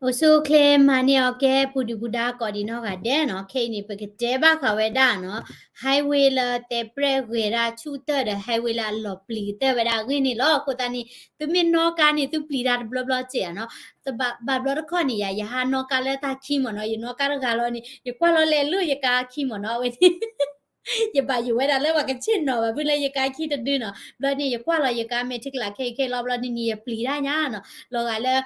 အိၣ်ဆူၣ်အိၣ်ချ့မၤန့ၢ်အီၤကဲ ပူၤဒုၣ်ပူၤဒါကိးဒံးနီၢ်ဂၤဒဲးနီၤ, ခဲအံၤန့ၣ် ပကတဲဘၣ်ဃးဝဲဒၣ်နီၤ highway လၢတဲပြဲၢ်ဂဲၤဒၣ်ဆူၣ်တၢၢ်ဒီး highway လၢအလီၤပျံၤကတၢၢ်ဝဲဒၣ်အဂ့ၢ်န့ၣ်လီၤ. အဃိသတးန့ၣ် သုမ့ၢ်နီၣ်ကါန့ၣ် သုပျံၤတၢ်တဘျီဘျီစ့ၢ်ဧါနီၤ. ဘၣ်ဘျီတခီၣ်န့ၣ် ယၤ ယဟးနီၣ်ကါလၢတၢ်ခံမ့ၢ်နီၤ, ယနီၣ်ကါတဂၤလီၤန့ၣ် ယကွၢ်လီၤလဲၤလၢယကါခံမ့ၢ်နီၤ, အဝဲန့ၣ် ယဘၣ်ယိၣ်ဝဲဒၣ်လၢပှၤကဆ့ၣ်နီၤဘၣ်ဖုလၢယကါခံတဒုနီၤ. ဘျီန့ၣ် ယကွၢ်လီၤယကါမဲာ်ထံကလၤခဲအံၤခဲအံၤလီၤ, ဘျီန့ၣ်န့ၣ် ယပျံၤတၢ်ညါနီၤ, လီၤဂာ်လၢ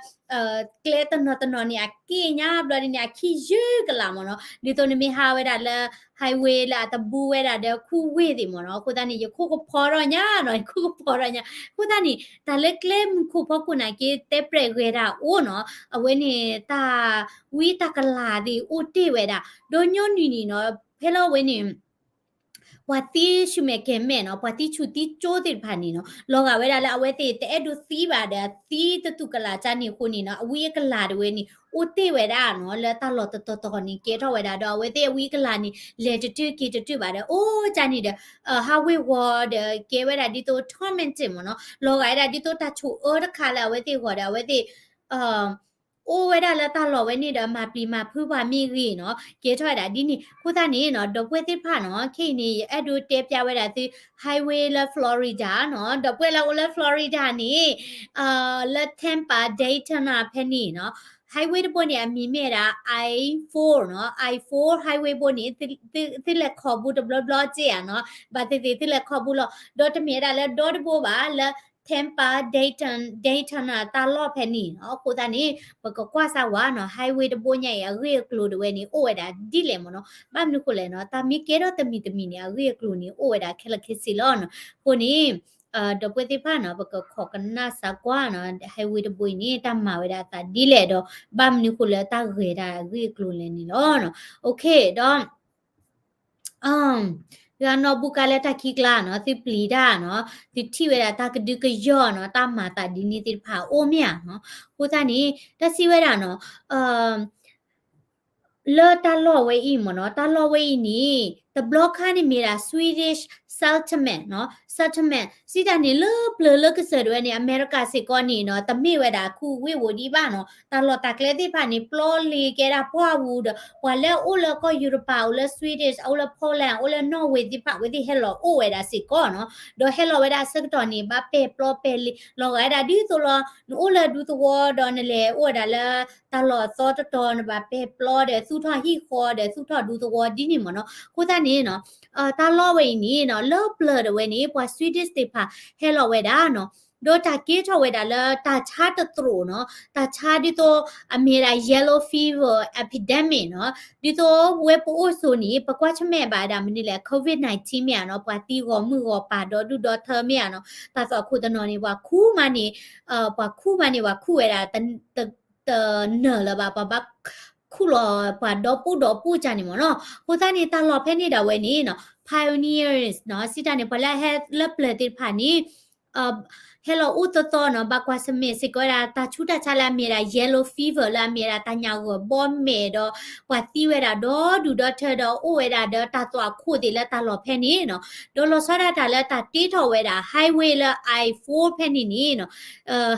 ကျဲတနီၤတနီၤန့ၣ် အက့ၢ်ညါ ဘျီန့ၣ်န့ၣ် အခံယုၢ်ကလးမ့ၢ်နီၤ. ဒ်သိးနမ့ၢ်ဟးဝဲဒၣ်လၢ highway လၢအတဘူးဝဲဒၣ်ဒီးခူဝ့ၢ်သ့ၣ်မ့ၢ်နီၤ. အဃိသတးန့ၣ် ယခိၣ်ကဖီထီၣ်ညါနီၤ, ယခိၣ်ကဖီထီၣ်ညါ. အဃိသတးန့ၣ် တၢ်လၢကျဲမုၢ်ခိၣ်ဖီခိၣ်နာ်က့ တဲပြဲၢ်ဂဲၤတၢ်အိၣ်နီၤ, အဝဲန့ၣ် တၢ်ဝံတၢ်ကလၤသ့ၣ်အိၣ်တ့ၢ်ဝဲဒၣ် ဒီးညီနုၢ်န့ၣ်နီၤ, ဖဲလၢအဝဲန့ၣ် ပှၤသံဆူၣ်မဲာ်ကဲၤမဲာ်နီၤ, ပှၤသံဆူၣ်သံကၠိသ့ၣ်တဖၣ်န့ၣ်နီၤ, လီၤဂာ်ဝဲဒၣ်လၢအဝဲသ့ၣ်တအဲၣ်ဒိးသံဘၣ်ဒီး သံတတူၢ်ကလာ်ကၢ်န့ၣ်အဃိန့ၣ်နီၤ, အဝံအကလၤတဝဲန့ၣ် အိၣ်တ့ၢ်ဝဲဒၣ်နီၤ, လၢတၢ်လီၢ်တတီၤတီၤန့ၣ် ကဲထီၣ်ဝဲဒၣ်ဒီး အဝဲသ့ၣ်အဝံအကလၤန့ၣ် လဲၤတတုၤက့ၤတတုၤဘၣ်ဒီး အိၣ်ကၢ်န့ၣ်ဒီး highway ဂီၤဒီးကဲဝဲဒၣ်ဒ်သိး torment မ့ၢ်နီၤ, လီၤဂာ်ဝဲဒၣ်ဒ်သိးတၢ်ဆိၣ်အၢတခါလၢအဝဲသ့ၣ်ဂီၤဒီး အဝဲသ့ၣ် အိၣ်ဝဲဒၣ်လၢတၢ်လီၢ်ဝဲန့ၣ်ဒီး မၤပျံၤမၤဖုးပှၤမ့ၢ်ဂ့ၤနီၤ, ကဲထီၣ်ဝဲဒၣ်ဒ်န့ၣ်. အဃိသတးန့ၣ်နီၤ, ဒီပုၢ်ဝဲၢ်သ့ၣ်တဖၣ်နီၤ, ခဲအံၤန့ၣ် ယအဲၣ်ဒိးတဲပျးဝဲဒၣ်သု highway လၢ Florida နီၤ, ဒီပုၢ်ဝဲၢ်လၢအိၣ်လၢ Florida န့ၣ် လၢ Tampa Daytona ဖဲန့ၣ်နီၤ, highway တဘိန့ၣ် အမံၤမ့ၢ်ဝဲဒၣ် I four နီၤ, I four highway ဘိန့ၣ် သုလဲၤခီဘူးတဘျီဘျီစ့ၢ်ဧါနီၤ, ဘၣ်သ့ၣ်သ့ၣ်သုလဲၤခီဘူးလီၤ, ဒီးတမ့ၢ်ဝဲဒၣ်လၢဒီတဘိဘၣ်လၢ Tampa Dayton Daytona တၢ်လီၢ်ဖဲန့ၣ်နီၤ. အဃိသတးန့ၣ် ပကကွၢ်စၢ်ဝဲနီၤ, highway တဘိညါအံၤ အဂ့ၢ်အကျိၤတဝဲန့ၣ် အိၣ်ဝဲဒၣ်ဒ်လဲၣ်မ့ၢ်နီၤ. ဘၣ်မနုၤဃိလဲၣ်နီၤ, တၢ်မ့ၢ်ကဲထီၣ်တမံၤတမံၤန့ၣ် အဂ့ၢ်အကျိၤန့ၣ် အိၣ်ဝဲဒၣ်ခဲလၢာ်ခဲဆ့လီၤနီၤ. အဃိန့ၣ် ဒီပုၢ်ဝဲၢ်သ့ၣ်တဖၣ်နီၤ, ပကခိးကနၣ်စၢ်ကွၢ်နီၤ, highway တဘိအံၤန့ၣ် တၢ်မၤဝဲဒၣ်အသးဒ်လဲၣ်ဒီး ဘၣ်မနုၤဃိလၢတၢ်ဂဲၤတၢ်အဂ့ၢ်အကျိၤလဲၣ်န့ၣ်လီၤနီၤ. Okay ဒီး သုအနီၢ်ဘူၣ်ကါလၢတၢ်ခံကျါနီၤ, သုပျံၤတၢ်နီၤ, သုထံၣ်ဝဲဒၣ်တၢ်ကဒုကယီၢ်နီၤ, တၢ်မၤသးဒ်န့ၣ်သ့ၣ်တဖၣ်အိၣ်မ့ၢ်ဧါနီၤ. အဃိသတးန့ၣ် တၢ်စံးဝဲဒၣ်နီၤ, လၢတၢ်လီၢ်ဝဲအံၤမ့ၢ်နီၤ, တၢ်လီၢ်ဝဲအံၤန့ၣ် တဘျီခါန့ၣ်မ့ၢ်ဒၣ် Swedish settlement နီၤ, settlement စံးတၢ်န့ၣ် လၢပျၢၤလၢကစၢၢ်ဒၣ်ဝဲန့ၣ် အမဲရကၤစ့ၢ်ကီးန့ၣ်နီၤ, တမ့ၢ်ဝဲဒၣ်ခူဝ့ၢ်ဝိၤဒံးဘၣ်နီၤ. တၢ်လီၢ်တၢ်ကျဲသ့ၣ်တဖၣ်န့ၣ် ပျီလ့ၤကဲဒၣ်ပှၢ်ပူၤဒီး ပှၤလၢအအိၣ်လၢကီၢ်ယူရပၤ အိၣ်လၢ Swedish အိၣ်လၢ Poland အိၣ်လၢ Norway သ့ၣ်တဖၣ် အဝဲသ့ၣ်ဟဲလီၤအိၣ်ဝဲဒၣ်စ့ၢ်ကီးနီၤ. ဒီးဟဲလီၤဝဲဒၣ်ဆၢကတီၢ်န့ၣ် ဘၣ်ပဲာ်ပျီပဲာ်လ့ၤ လီၤဂာ်ဝဲဒၣ်ဒ်သိးလီၤ, နအိၣ်လၢဒူသဝီဒီးနလဲၤအိၣ်ဝဲဒၣ်လၢ တၢ်လီၢ်အသီတတီၤ နဘၣ်ပဲာ်ပျီဒီးသူၣ်ထီၣ်ဟံၣ်ဃီဒီးသူၣ်ထီၣ်ဒူသဝီဒ်န့ၣ်မ့ၢ်နီၤ. အဃိသတးန့ၣ်နီၤ တၢ်လီၢ်ဝဲအံၤန့ၣ်နီၤ လၢပျၢၤဒၣ်ဝဲန့ၣ် ပှၤ Swedish သ့ၣ်တဖၣ်ဟဲလီၤဝဲဒၣ်နီၤ, ဒီးတၢ်ကဲထီၣ်ဝဲဒၣ်လၢတၢ်ဆါတသရိာ်နီၤ, တၢ်ဆါဒ်သိး အမ့ၢ်ဝဲဒၣ် yellow fever epidemic နီၤ, ဒ်သိးဝဲပအိၣ်ဆိးန့ၣ် ပကွၢ်ဆၢၣ်မဲာ်ဘၣ်ဝဲဒၣ်မနုၤလဲၣ် COVID nineteen မ့ၢ်ဧါနီၤ, ပှၤသံဂီၤမုၢ်ဂီၤပၤဒီဒူၣ်ဒီထၢမ့ၢ်ဧါနီၤ, တၢ်သွၣ်ခိၣ်တနီၤန့ၣ် ပှၤခူၣ်မးန့ၣ် ပှၤခူၣ်မးန့ၣ် ပှၤခူၣ်ဝဲဒၣ် တနၢၤလၢၤဘၣ် ပှၤဘၣ်ခူၣ်လီၤ ပှၤဒီပိၢ်ဒီပိၢ်ကၢ်န့ၣ်မ့ၢ်နီၤ. အဃိသတးန့ၣ် တၢ်လီၢ်ဖဲန့ၣ်ဒၣ်ဝဲန့ၣ်နီၤ pioneers နီၤ စံးတၢ်န့ၣ် ပှၤလၢအဟဲလၢပျၢၤသ့ၣ်တဖၣ်န့ၣ် ဟဲလီၤအိၣ်သီသီနီၤ ဘၣ်ကွၢ်ဆၢၣ်မဲာ်စ့ၢ်ကီးဝဲဒၣ် တၢ်ဆူးတၢ်ဆါလၢအမ့ၢ်ဒၣ် yellow fever လၢအမ့ၢ်ဝဲဒၣ်တၢ်ညၣ်ဂီၤဘီမဲာ်ဒီး ပှၤသံဝဲဒၣ်ဒီဒူၣ်ဒီထၢဒီးအိၣ်ဝဲဒၣ်ဒီးတၢ်သွၣ်ခိၣ်သ့ၣ်လၢတၢ်လီၢ်ဖဲန့ၣ်နီၤ. ဒီးလီၤဆီဒၣ်တၢ်လၢတၢ်တ့ထီၣ်ဝဲဒၣ် highway လၢ I four ဖဲန့ၣ်န့ၣ်နီၤ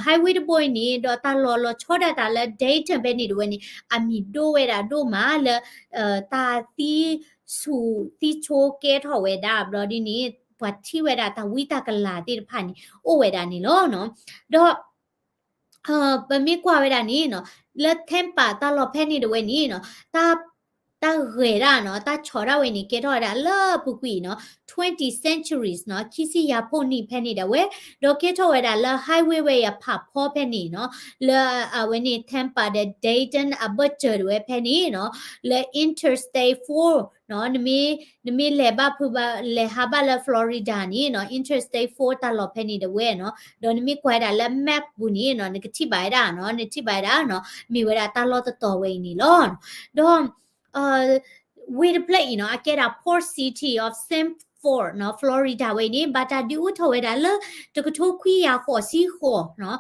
highway တဘိအံၤန့ၣ် ဒီးတၢ်လီၢ်လီၤဆီဒၣ်တၢ်လၢ Dayton ဖဲန့ၣ်ဒၣ်ဝဲန့ၣ် အမံၤဒိၣ်ဝဲဒၣ်ဒိၣ်မးလၢ တၢ်သံဆူၣ်သံဆိကဲထီၣ်ဝဲဒၣ် ဘျီဒ်န့ၣ် ပှၤထံၣ်ဝဲဒၣ်တၢ်ဝံတၢ်ကလၤသ့ၣ်တဖၣ်န့ၣ် အိၣ်ဝဲဒၣ်န့ၣ်လီၤနီၤ. ဒီး ပမ့ၢ်ကွၢ်ဝဲဒၣ်န့ၣ်နီၤ လၢ Tampa တၢ်လီၢ်ဖဲန့ၣ်ဒၣ်ဝဲန့ၣ်နီၤ တၢ်ဂဲၤဒၣ်နီၤ တၢ်ဆီၣ်ဒၣ်ဝဲန့ၣ် ကဲထီၣ်ဝဲဒၣ်လၢအပူၤကွံာ်နီၤ twenty centuries နီၤ ခံဆံယၤဖှိၣ်နံၣ်ဖဲန့ၣ်ဒၣ်ဝဲ ဒီးကဲထီၣ်ဝဲဒၣ်လၢ highway ဝဲအံၤအဖးဖီဖဲန့ၣ်နီၤ လၢအဝဲန့ၣ် Tampa ဒီး Dayton အဘၢၣ်စၢၤဒၣ်ဝဲဖဲန့ၣ်နီၤ လၢ Interstate four နီၤ နမ့ၢ်လဲၤဘၣ်ဖုးဘၣ် လဲၤဟးဘၣ်လၢ Florida န့ၣ်နီၤ Interstate four တၢ်လီၢ်ဖဲန့ၣ်ဒၣ်ဝဲနီၤ ဒီးနမ့ၢ်ကွၢ်ဝဲဒၣ်လၢ map ပူၤန့ၣ်နီၤ နကထံၣ်ဘၣ်ဝဲဒၣ်နီၤ နထံၣ်ဘၣ်ဝဲဒၣ်နီၤ မ့ၢ်ဝဲဒၣ်တၢ်လီၢ်တတီၤဝဲအံၤန့ၣ်လီၤ. ဒီး ဝ့ၢ်တဖျၢၣ်အံၤနီၤ အကဲဒၣ် Port City of Sanford နီၤ Florida ဝဲအံၤန့ၣ် ဘၣ်တၢ်ဒုးအိၣ်ထီၣ်ဝဲဒၣ်လၢ တကထိခွံကယၤဃိးဆံဃိးနီၤ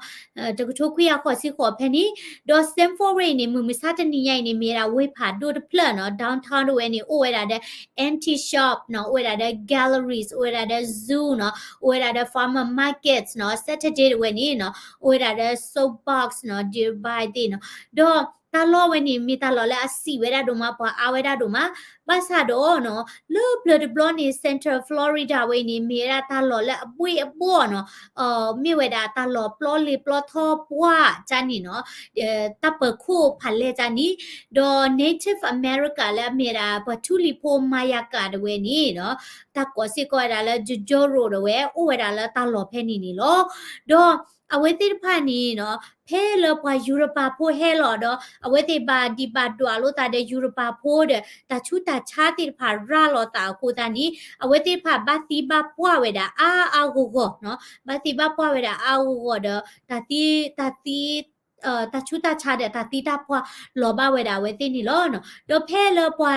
တကထိခွံကယၤဃိးဆံဃိးဖဲန့ၣ် ဒီး Sanford ဝဲအံၤန့ၣ် မုၢ်မဆါတနံၤညါအံၤန့ၣ် မ့ၢ်ဝဲဒၣ်ဝ့ၢ်ဖးဒိၣ်တဖျၢၣ်နီၤ downtown ဒၣ်ဝဲန့ၣ် အိၣ်ဝဲဒၣ်ဒီး antique shop နီၤ အိၣ်ဝဲဒၣ်ဒီး galleries အိၣ်ဝဲဒၣ်ဒီး zoo နီၤ အိၣ်ဝဲဒၣ်ဒီး farmer markets နီၤ Saturday ဒၣ်ဝဲန့ၣ်နီၤ အိၣ်ဝဲဒၣ်ဒီး soapbox နီၤ deer by သ့ၣ်နီၤ ဒီး တၢ်လီၢ်ဝဲန့ၣ် မ့ၢ်တၢ်လီၢ်လၢအဆံးဝဲဒၣ်ဒိၣ်မး ပှၤအါဝဲဒၣ်ဒိၣ်မး, ဘၣ်ဆၣ်ဒီးနီၤ လၢပျၢၤတဘျီန့ၣ် Central Florida ဝဲအံၤန့ၣ် မ့ၢ်ဝဲဒၣ်တၢ်လီၢ်လၢအဘှ့ၣ်အဘှီၣ်နီၤ, မ့ၢ်ဝဲဒၣ်တၢ်လီၢ်ပျီလ့ပျီထီပှၢ်ကန့ၣ်နီၤ, တၢ်ပၢၤခိၣ်ဖးလဲၢ်ကန့ၣ်, ဒီး Native America လၢအမ့ၢ်ဒၣ်ပှၤထူလံၤဖိ Maya ကၤ တဝဲန့ၣ်နီၤ, တၢ်ကိးစ့ၢ်ကီးဝဲဒၣ်လၢ Jojoro တဝဲ အိၣ်ဝဲဒၣ်လၢတၢ်လီၢ်ဖဲန့ၣ်န့ၣ်လီၤ. ဒီးအဝဲသ့ၣ်တဖၣ်န့ၣ်နီၤ, ဖဲလၢပှၤယူရပၤဖိဟဲလီၤဒီး အဝဲသ့ၣ်ဘၣ်ဒံးဘၣ်ဒွးလိာ်သးဒီးယူရပၤဖိဒီး တၢ်ဆူးတၢ်ဆါသ့ၣ်တဖၣ်ရၤလီၤသးအဃိသတးန့ၣ် အဝဲသ့ၣ်တဖၣ်ဘၣ်သံဘၣ်ပှၢ်ဝဲဒၣ်အါအါဂီၢ်ဂီၢ်နီၤ, ဘၣ်သံဘၣ်ပှၢ်ဝဲဒၣ်အါအါဂီၢ်ဂီၢ်ဒီး တၢ်သံ တၢ်သံ တၢ်ဆူးတၢ်ဆါဒီးတၢ်သံတၢ်ပှၢ်လီၤဘၣ်ဝဲဒၣ်အဝဲသ့ၣ်န့ၣ်လီၤ. ဒီးဖဲလၢပှၤ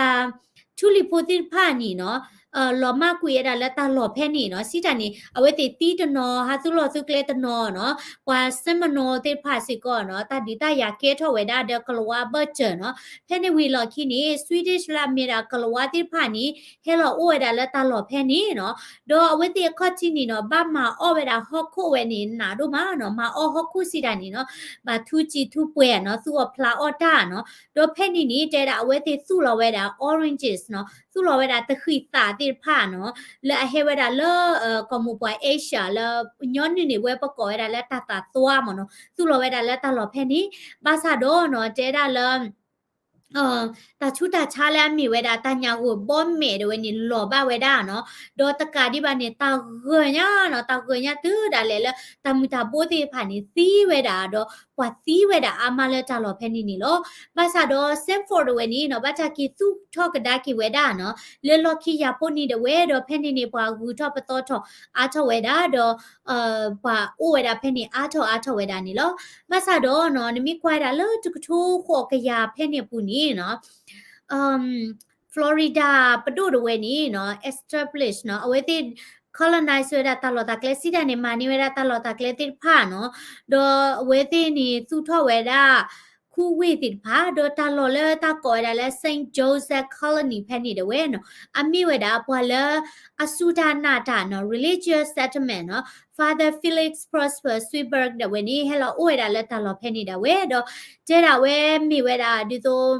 ထူလံၤဖိသ့ၣ်တဖၣ်န့ၣ်နီၤ, လီၤမၢ်ကွံာ်ဝဲဒၣ်လၢတၢ်လီၢ်ဖဲန့ၣ်နီၤ, စံးတၢ်န့ၣ် အဝဲသ့ၣ်သံတနီၤ ဟးသူၣ်လီၤသူၣ်ကျဲတနီၤနီၤ, ပှၤ Seminole သ့ၣ်တဖၣ်စ့ၢ်ကီးနီၤ, တၢ်ဒုးတၢ်ယၤကဲထီၣ်ဝဲဒၣ်ဒီးကလၤဝါဘၢၣ်စၢၤနီၤ, ဖဲန့ၣ်ဝံၤလီၢ်ခံန့ၣ် Swedish လၢအမ့ၢ်ဒၣ်ကလၤဝါသ့ၣ်တဖၣ်န့ၣ် ဟဲလီၤအိၣ်ဝဲဒၣ်လၢတၢ်လီၢ်ဖဲန့ၣ်နီၤ, ဒီးအဝဲသ့ၣ်အခီၣ်ထံးန့ၣ်နီၤ ဘၣ်မၤအီၣ်ဝဲဒၣ်ဟီၣ်ခိၣ်ဝဲန့ၣ် နးဒိၣ်မးနီၤ, မၤအီၣ်ဟီၣ်ခိၣ်စံးတၢ်န့ၣ်နီၤ, ဘၣ်ထူစံာ်ထူပှဲၤနီၤ, သူၣ်အီၣ်ဖျးအီၣ်တၢ်နီၤ, ဒီးဖဲန့ၣ်န့ၣ် တဲဒၣ်အဝဲသ့ၣ်သူၣ်လီၤဝဲဒၣ် oranges နီၤ, သူၣ်လီၤဝဲဒၣ်တဃံးသးသ့ၣ်တဖၣ်နီၤ, လၢအဟဲဝဲဒၣ်လၢ ကီၢ်မိၢ်ပှၢ် Asia လၢ ညီနုၢ်န့ၣ်ဝဲပကိးဝဲဒၣ်လၢတၢ်သးသွါမ့ၢ်နီၤ, သူၣ်လီၤဝဲဒၣ်လၢတၢ်လီၢ်ဖဲန့ၣ်, ဘၣ်ဆၣ်ဒီးနီၤ တဲဒၣ်လၢ တၢ်ဆူးတၢ်ဆါလၢအမ့ၢ်ဝဲဒၣ်တၢ်ညၣ်ဂိၢ်ဘီမဲာ်ဒၣ်ဝဲန့ၣ် လီၤဘၣ်ဝဲဒၣ်နီၤ, ဒီးတကးဒံးဘၣ်န့ၣ် တၢ်ဂၢၢ်ညါနီၤ, တၢ်ဂၢၢ်ညါတုၤဒၣ်လဲာ်လၢ တၢ်မုၢ်တၢ်ဘိသ့ၣ်တဖၣ်န့ၣ် သံဝဲဒၣ်ဒီး ပှၤသံဝဲဒၣ်အါမးလၢတၢ်လီၢ်ဖဲန့ၣ်န့ၣ်လီၤ. ဘၣ်ဆၣ်ဒီး Sanford တဝဲန့ၣ်နီၤ ဘၣ်တၢ်က့ၤသူၣ်ထီၣ်ကဒါက့ၤဝဲဒၣ်နီၤ, လၢလီၢ်ခံယၤဖိနံၤဒၣ်ဝဲဒီး ဖဲန့ၣ်န့ၣ် ပှၤဂုၤထီၣ်ပသီထီၣ်အါထီၣ်ဝဲဒၣ်ဒီး ပှၤအိၣ်ဝဲဒၣ်ဖဲန့ၣ် အါထီၣ်အါထီၣ်ဝဲဒၣ်န့ၣ်လီၤ. ဘၣ်ဆၣ်ဒီးနီၤ နမ့ၢ်ကွၢ်ဝဲဒၣ်လၢတကထိဃိးကယၤဖဲန့ၣ်အပူၤန့ၣ်နီၤ Florida ပဒိၣ်တဝဲန့ၣ်နီၤ establish နီၤ အဝဲသ့ၣ် colonize ဝဲဒၣ်တၢ်လီၢ်တၢ်ကျဲ စံးတၢ်န့ၣ် မၤန့ၢ်ဝဲဒၣ်တၢ်လီၢ်တၢ်ကျဲသ့ၣ်တဖၣ်နီၤ, ဒီးအဝဲသ့ၣ်န့ၣ် သူၣ်ထီၣ်ဝဲဒၣ် ခူဝ့ၢ်သ့ၣ်တဖၣ် ဒီးတၢ်လီၢ်လၢတၢ်ကိးဝဲဒၣ်လၢ Saint Joseph Colony ဖဲန့ၣ်ဒၣ်ဝဲနီၤ အမ့ၢ်ဝဲဒၣ်ပှၤလၢ အစူၢ်တၢ်နာ်တၢ်နီၤ religious settlement နီၤ Father Felix Prosper Swinberg ဒၣ်ဝဲန့ၣ် ဟဲလီၤအိၣ်ဝဲဒၣ်လၢတၢ်လီၢ်ဖဲန့ၣ်ဒၣ်ဝဲ ဒီးတဲဒၣ်ဝဲမ့ၢ်ဝဲဒၣ်ဒ်သိး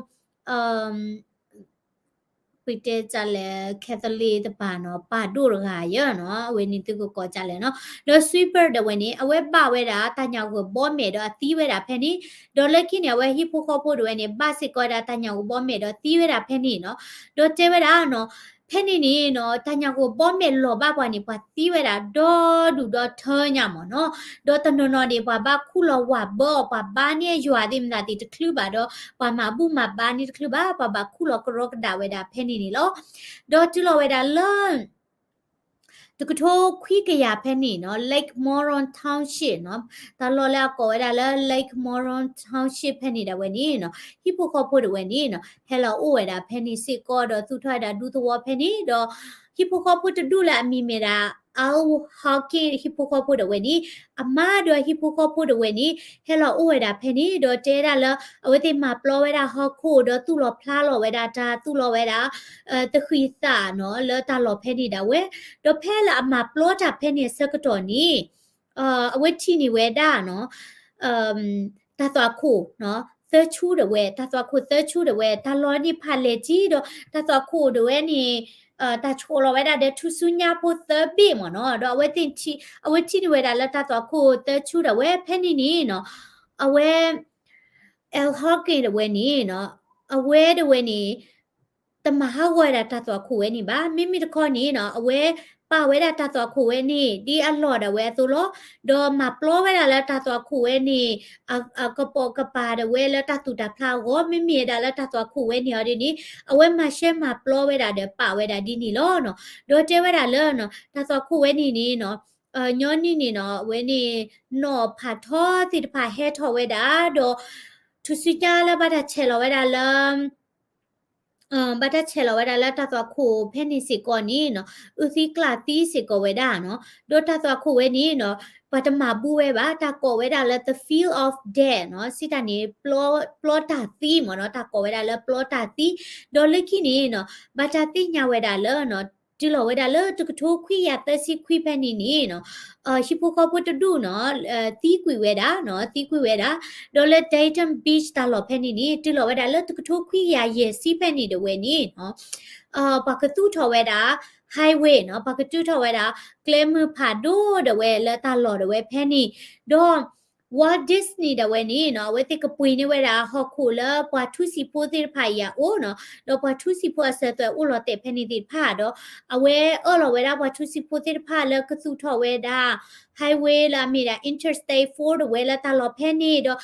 ပတဲတၢ်လဲၣ် Catholic တပၤနီၤ ပၢ်ဒိၣ်တဂၤယဲနီၤ အဝဲန့ၣ်သုကကိးတၢ်လဲၣ်နီၤ ဒီး Swinburne ဒၣ်ဝဲန့ၣ် အဝဲဘၣ်ဝဲဒၣ်တၢ်ညၣ်ဂိၢ်ဘီမဲာ်ဒီးအသံဝဲဒၣ်ဖဲန့ၣ် ဒီးလၢခံန့ၣ် အဝဲဟံၣ်ဖိဃီဖိဒၣ်ဝဲန့ၣ် ဘၣ်စ့ၢ်ကီးဝဲဒၣ်တၢ်ညၣ်ဂိၢ်ဘီမဲာ်ဒီးသံဝဲဒၣ်ဖဲန့ၣ်နီၤ ဒီးတဲဝဲဒၣ်နီၤ ဖဲန့ၣ်န့ၣ်နီၤ တၢ်ညၣ်ဂိၢ်ဘီမဲာ်လီၤဘၣ်ပှၤန့ၣ် ပှၤသံဝဲဒၣ်ဒီဒူၣ်ဒီထၢညါမ့ၢ်နီၤ ဒီးတနီၤနီၤန့ၣ် ပှၤဘၣ်ခူၣ်လီၤဝၢ်ဘၢအီၤ ပှၤဘါန့ၢ်အယွၤသ့ၣ်မတၤသ့ၣ်တချုးဘၣ်ဒီး ပှၤမၤဘူၣ်မၤဘါန့ၣ်တချုးဘၣ် ပှၤဘၣ်ခူၣ်လီၤကရီကဒးဝဲဒၣ်ဖဲန့ၣ်န့ၣ်လီၤ. ဒီးတုၤလီၤဝဲဒၣ်လၢ တကထိခွံကယၤဖဲန့ၣ်နီၤ Lake Moron Township နီၤ တၢ်လီၢ်လၢအကိးဝဲဒၣ်လၢ Lake Moron Township ဖဲန့ၣ်ဒၣ်ဝဲန့ၣ်နီၤ ဟံၣ်ဖိဃီဖိဒၣ်ဝဲန့ၣ်နီၤ ဟဲလီၤအိၣ်ဝဲဒၣ်ဖဲန့ၣ်စ့ၢ်ကီး ဒီးသူၣ်ထီၣ်ဝဲဒၣ်ဒူသဝီဖဲန့ၣ် ဒီး ဟံၣ်ဖိဃီဖိတဒူၣ်လၢအမံၤမ့ၢ်ဒၣ် Al Hawkins ဟံၣ်ဖိဃီဖိဒၣ်ဝဲန့ၣ် အမါဒီးဟံၣ်ဖိဃီဖိဒၣ်ဝဲန့ၣ် ဟဲလီၤအိၣ်ဝဲဒၣ်ဖဲန့ၣ် ဒီးတဲဒၣ်လၢ အဝဲသ့ၣ်မၤပျီဝဲဒၣ်ဟီၣ်ခိၣ် ဒီးသူၣ်လီၤဖျါလီၤဝဲဒၣ်တၢ် သူၣ်လီၤဝဲဒၣ် တဃံးသးနီၤ လၢတၢ်လီၢ်ဖဲန့ၣ်ဒၣ်ဝဲ ဒီးဖဲလၢအမၤပျီတၢ်ဖဲန့ၣ်အဆၢကတီၢ်န့ၣ် အဝဲထံၣ်န့ၢ်ဝဲဒၣ်နီၤ တၢ်သွၣ်ခိၣ် သၢဆူဒၣ်ဝဲ တၢ်သွၣ်ခိၣ်သၢဆူဒၣ်ဝဲ တၢ်လီၢ်န့ၣ်ဖးလဲၢ်ထံဒီး တၢ်သွၣ်ခိၣ်ဒၣ်ဝဲန့ၣ် တၢ်ဆှီလီၤဝဲဒၣ်ဒီးထူၣ်စုညါဖိသၢဘ့ၣ်မ့ၢ်နီၤ ဒီးအဝဲသ့ၣ်ထံၣ် အဝဲထံၣ်န့ၢ်ဝဲဒၣ်လၢတၢ်သွၣ်ခိၣ်သၢဆူဒၣ်ဝဲ ဖဲန့ၣ်န့ၣ်နီၤ အဝဲ Al Hawkins ဒၣ်ဝဲန့ၣ်နီၤ အဝဲဒၣ်ဝဲန့ၣ် တမၤဟးဂီၤဝဲဒၣ်တၢ်သွၣ်ခိၣ်ဝဲန့ၣ်ဘၣ် မ့မ့ၢ်တခီန့ၣ်နီၤ အဝဲပာ်ဝဲဒၣ်တၢ်သွၣ်ခိၣ်ဝဲန့ၣ် ဒ်အလီၢ်ဒၣ်ဝဲအသိးလီၤ ဒီးမၤပျီဝဲဒၣ်လၢတၢ်သွၣ်ခိၣ်ဝဲန့ၣ် အကပိာ်ကပၤဒၣ်ဝဲလၢတၢ်သူၣ်တၢ်ဖျးအဂီၢ် မ့မ့ၢ်ဝဲဒၣ်လၢတၢ်သွၣ်ခိၣ်ဝဲန့ၣ်အီၤဒ်န့ၣ် အဝဲမၤရှဲမၤပျီဝဲဒၣ်ဒီးပာ်ဝဲဒၣ်ဒ်န့ၣ်လီၤနီၤ ဒီးတဲဝဲဒၣ်လၢ တၢ်သွၣ်ခိၣ်ဝဲန့ၣ်န့ၣ်နီၤ ညီနုၢ်န့ၣ်နီၤ အဝဲန့ၣ် နီၢ်ဖးထီသ့ၣ်တဖၣ်ဟဲထီၣ်ဝဲဒၣ်ဒီး ထူၣ်စုညါလၢဘၣ်တၢ်ဆဲးလီၤဝဲဒၣ်လၢ ဘၣ်တၢ်ဆဲးလီၤဝဲဒၣ်လၢတၢ်သွၣ်ခိၣ်ဖဲန့ၣ်စ့ၢ်ကီးန့ၣ်နီၤ အုၣ်သံကျၣ်သံစ့ၢ်ကီးဝဲဒၣ်နီၤ ဒီးတၢ်သွၣ်ခိၣ်ဝဲန့ၣ်နီၤ ပှၤတမၤဘူၣ်ဝဲဘၣ် တၢ်ကိးဝဲဒၣ်လၢ the field of death နီၤ စံးတၢ်န့ၣ် ပျီတၢ်သံမ့ၢ်နီၤ တၢ်ကိးဝဲဒၣ်လၢပျီတၢ်သံ ဒီးလၢခံန့ၣ်နီၤ ဘၣ်တၢ်သ့ၣ်ညါဝဲဒၣ်လၢနီၤ တုၤလီၤဝဲဒၣ်လၢတကထိခွံကယၤသၢဆံခွံဖဲန့ၣ်န့ၣ်နီၤ, ဟံၣ်ဖိဃီဖိတဒူၣ်နီၤ, သံကွံာ်ဝဲဒၣ်နီၤ, သံကွံာ်ဝဲဒၣ်, ဒီးလၢ Dayton Beach တၢ်လီၢ်ဖဲန့ၣ်န့ၣ် တုၤလီၤဝဲဒၣ်လၢတကထိခွံကယၤယဲၢ်ဆံဖဲန့ၣ်ဒၣ်ဝဲန့ၣ်နီၤ, ပှၤကသူၣ်ထီၣ်ဝဲဒၣ် highway နီၤ, ပှၤကသူၣ်ထီၣ်ဝဲဒၣ် ကျဲမုၢ်ဖးဒိၣ်ဒၣ်ဝဲလၢတၢ်လီၢ်ဒၣ်ဝဲဖဲန့ၣ်, ဒီး Walt Disney ဒၣ်ဝဲန့ၣ်နီၤ, အဝဲသ့ၣ်ကပှ့ၤန့ၢ်ဝဲဒၣ်ဟီၣ်ခိၣ်လၢပှၤထူစံာ်ဖိသ့ၣ်တဖၣ်အံၤအအိၣ်နီၤ, ဒီးပှၤထူစံာ်ဖိအစၢၤသွဲၣ်အိၣ်လီၤတဲာ်ဖဲန့ၣ်သ့ၣ်တဖၣ်, ဒီးအဝဲအၢၣ်လီၤဝဲဒၣ်ပှၤထူစံာ်ဖိသ့ၣ်တဖၣ်လၢကသူၣ်ထီၣ်ဝဲဒၣ် highway လၢအမ့ၢ်ဒၣ် Interstate four ဒၣ်ဝဲလၢတၢ်လီၢ်ဖဲန့ၣ်ဒီး တၢ်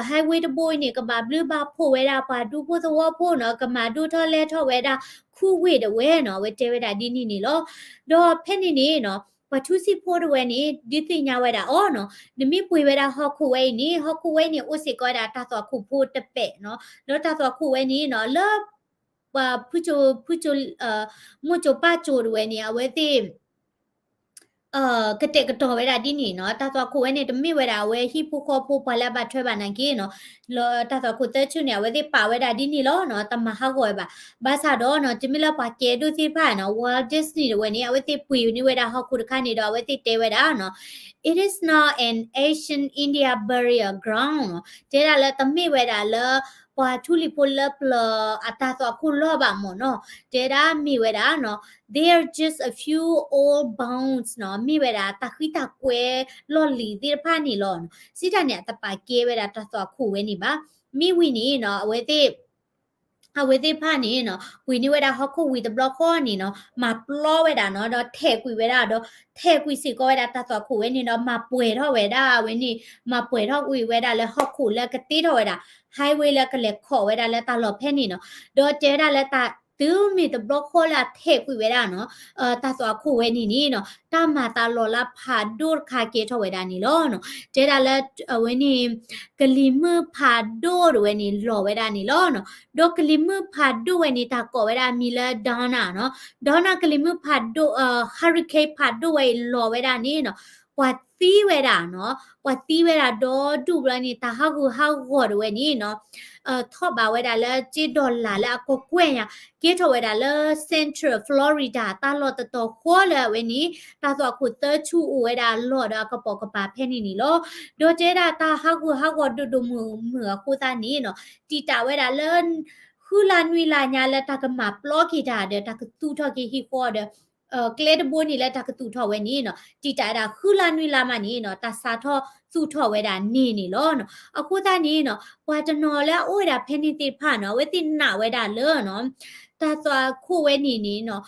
highway တဘိအံၤန့ၣ် ကဘၣ်ဘျုးဘၣ်ဖှိၣ်ဝဲဒၣ်ပှၤဒူဖိသဝီဖိနီၤ, ကမၤဒိၣ်ထီၣ်လဲၢ်ထီၣ်ဝဲဒၣ်ခူဝ့ၢ်ဒၣ်ဝဲနီၤ, အဝဲတဲဝဲဒၣ်ဒ်န့ၣ်န့ၣ်လီၤ. ဒီးဖဲန့ၣ်န့ၣ်နီၤ, ပှၤထူစံာ်ဖိဒၣ်ဝဲန့ၣ် ဒုးသ့ၣ်ညါဝဲဒၣ်အီၤနီၤ, နမ့ၢ်ပှ့ၤဝဲဒၣ်ဟီၣ်ခိၣ်ဝဲအံၤန့ၣ် ဟီၣ်ခိၣ်ဝဲအံၤန့ၣ် အိၣ်စ့ၢ်ကီးဝဲဒၣ်တၢ်သွၣ်ခိၣ်ဖိတပဲာ်နီၤ, ဒီးတၢ်သွၣ်ခိၣ်ဝဲန့ၣ်နီၤ လၢ ပှၤဖုကၠိ ဖုကၠိ မိၢ်ကၠိပၢ်ကၠိဒၣ်ဝဲန့ၣ် အဝဲသ့ၣ် ကတဲာ်ကတီၤဝဲဒၣ်ဒ်န့ၣ်နီၤ, တၢ်သွၣ်ခိၣ်ဝဲန့ၣ် တမ့ၢ်ဝဲဒၣ်အဝဲဟံၣ်ဖိဃီဖိပှၤလၢအဘၣ်ထွဲဘၣ်နာ်က့နီၤ, လၢတၢ်သွၣ်ခိၣ်သၢဆူၣ်န့ၣ် အဝဲသ့ၣ်ပာ်ဝဲဒၣ်ဒ်န့ၣ်လီၤနီၤ, တမၤဟးဂီၤဝဲဘၣ်. ဘၣ်ဆၣ်ဒီးနီၤ တမ့ၢ်လၢပှၤကဲဒိၣ်သ့ၣ်တဖၣ်နီၤ Walt Disney ဒၣ်ဝဲန့ၣ် အဝဲသ့ၣ်ပှ့ၤန့ၢ်ဝဲဒၣ်ဟီၣ်ခိၣ်တခါန့ၣ်ဒီး အဝဲသ့ၣ်တဲဝဲဒၣ်နီၤ, It is not an ancient India burial ground နီၤ, တဲဒၣ်လၢတမ့ၢ်ဝဲဒၣ်လၢ ပှၤထူလံၤဖိလၢပျၢၤအတၢ်သွၣ်ခိၣ်လီၢ်ဘၣ်မ့ၢ်နီၤ, တဲဒၣ်မ့ၢ်ဝဲဒၣ်နီၤ They are just a few old bones နီၤ, မ့ၢ်ဝဲဒၣ်တၢ်ဃံတၢ်ကွဲလီၢ်လံၤသ့ၣ်တဖၣ်န့ၣ်လီၤ. စံးတၢ်န့ၣ် အတပာ်ကဲဝဲဒၣ်တၢ်သွၣ်ခိၣ်ဝဲန့ၣ်ဘၣ်. မ့ၢ်ဝံၤန့ၣ်နီၤ အဝဲသ့ၣ် အဝဲသ့ၣ်တဖၣ်န့ၣ်နီၤ ပှ့ၤန့ၢ်ဝဲဒၣ်ဟီၣ်ခိၣ်ဝံၤတဘျီဃီန့ၣ်နီၤ မၤပျီဝဲဒၣ်နီၤ ဒီးထဲးကွံာ်ဝဲဒၣ်ဒီး ထဲးကွံာ်စ့ၢ်ကီးဝဲဒၣ်တၢ်သွၣ်ခိၣ်ဝဲန့ၣ်ဒီး မၤပှဲၤထီၣ်ဝဲဒၣ်ဝဲန့ၣ် မၤပှဲၤထီၣ်ကွံာ်ဝဲဒၣ်လၢဟီၣ်ခိၣ်လၢကတ့ထီၣ်ဝဲဒၣ် highway လၢကလဲၤခိးဝဲဒၣ်လၢတၢ်လီၢ်ဖဲန့ၣ်နီၤ. ဒီးတဲဝဲဒၣ်လၢတၢ် တုၤမ့ၢ်တဘျီဃီလၢအထဲးကွံာ်ဝဲဒၣ်နီၤ တၢ်သွၣ်ခိၣ်ဝဲန့ၣ်န့ၣ်နီၤ တၢ်မၤသးလီၤလၢဖးဒိၣ်တခါကဲထီၣ်ဝဲဒၣ်န့ၣ်လီၤနီၤ. တဲဒၣ်လၢအဝဲန့ၣ် ကလံၤမုၢ်ဖးဒိၣ်ဒၣ်ဝဲန့ၣ် လီၤဝဲဒၣ်န့ၣ်လီၤနီၤ. ဒီးကလံၤမုၢ်ဖးဒိၣ်ဝဲန့ၣ် တၢ်ကိးဝဲဒၣ်အမံၤလၢ Donna နီၤ. Donna ကလံၤမုၢ်ဖးဒိၣ် hurricane ဖးဒိၣ်ဝဲအံၤလီၤဝဲဒၣ်န့ၣ်နီၤ ပှၤသံဝဲဒၣ်နီၤ ပှၤသံဝဲဒၣ်ဒီဒူၣ်ဘျီန့ၣ် တၢ်ဟးဂူာ်ဟးဂီၤဒၣ်ဝဲန့ၣ်နီၤ ထီၣ်ဘးဝဲဒၣ်လၢကၠ့ဒီလၣ်လၢအကကွဲၢ်ညါ ကဲထီၣ်ဝဲဒၣ်လၢ Central Florida တၢ်လီၢ်တတီၤဃီလၢအဝဲန့ၣ် တၢ်သွၣ်ခိၣ်သၢဆူၣ်အိၣ်ဝဲဒၣ်အလီၢ်ဒီးအကပိာ်ကပၤဖဲန့ၣ်န့ၣ်လီၤ. ဒီးတဲဒၣ်တၢ်ဟးဂူာ်ဟးဂီၤဒိၣ်ဒိၣ်မုၢ်မုၢ်အဃိသတးန့ၣ်နီၤ တံာ်တာ်ဝဲဒၣ်လၢ ဃုလါနွံလါညါလၢတၢ်ကမၤပျီက့ၤတၢ်ဒီး တၢ်ကသူၣ်ထီၣ်က့ၤဟံၣ်ဃီဒီး ကျဲတဘိန့ၣ်လၢတၢ်ကသူၣ်ထီၣ်ဝဲန့ၣ်နီၤ တံာ်တာ်ဝဲဒၣ်ဃုလါနွံလါမးန့ၣ်နီၤ တၢ်စးထီၣ်သူၣ်ထီၣ်ဝဲဒၣ်န့ၣ်န့ၣ်လီၤ. အဃိသတးန့ၣ်နီၤ ပှၤတနီၤလၢအအိၣ်ဝဲဒၣ်ဖဲန့ၣ်သ့ၣ်တဖၣ်နီၤ အဝဲသ့ၣ်နာ်ဝဲဒၣ်လၢနီၤ တၢ်သွၣ်ခိၣ်ဝဲန့ၣ်န့ၣ်နီၤ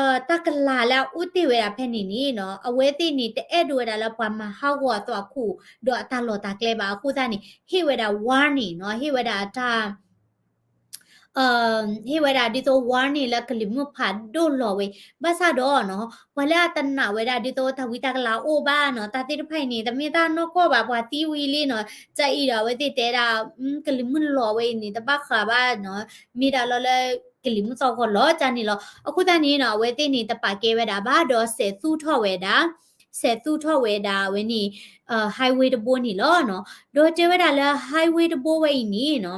တၢ်ကလၤလၢအအိၣ်တ့ၢ်ဝဲဒၣ်ဖဲန့ၣ်န့ၣ်နီၤ အဝဲသ့ၣ်န့ၣ် တအဲၣ်ဒိးဝဲဒၣ်လၢပှၤမၤဟးဂီၤအသွၣ်ခိၣ် ဒီးအတၢ်လီၢ်တၢ်ကျဲဘၣ်. အဃိသတးန့ၣ် ဟ့ၣ်ဝဲဒၣ် warning နီၤ ဟ့ၣ်ဝဲဒၣ်တၢ် ဟ့ၣ်ဝဲဒၣ်ဒ်သိး warning လၢကလံၤမုၢ်ဖးဒိၣ်လီၤဝဲအံၤ ဘၣ်ဆၣ်ဒီးနီၤ ပှၤလၢအတနာ်ဝဲဒၣ်ဒ်သိးတၢ်ဝံတၢ်ကလၤအိၣ်ဘၣ်နီၤ တၢ်သ့ၣ်တဖၣ်အံၤန့ၣ် တမ့ၢ်တၢ်နီၢ်ကီၢ်ဘၣ် ပှၤသံဝံၤလံနီၤ ကအံၤဒီးအဝဲသ့ၣ်တဲဒၣ် ကလံၤမုၢ်လီၤဝဲအံၤန့ၣ် တဘၣ်ဃးဘၣ်နီၤ မ့ၢ်ဒၣ်လီၤလၢကလံၤမုၢ်သီၣ်ဂီၤလီၤကန့ၣ်လီၤ. အဃိသတးန့ၣ်နီၤ အဝဲသ့ၣ်န့ၣ် တပာ်ကဲဝဲဒၣ်ဘၣ်ဒီးစဲးသူၣ်ထီၣ်ဝဲဒၣ် စဲးသူၣ်ထီၣ်ဝဲဒၣ်အဝဲန့ၣ် highway တဘိန့ၣ်လီၤနီၤ. ဒီးတဲဝဲဒၣ်လၢ highway တဘိဝဲအံၤန့ၣ်နီၤ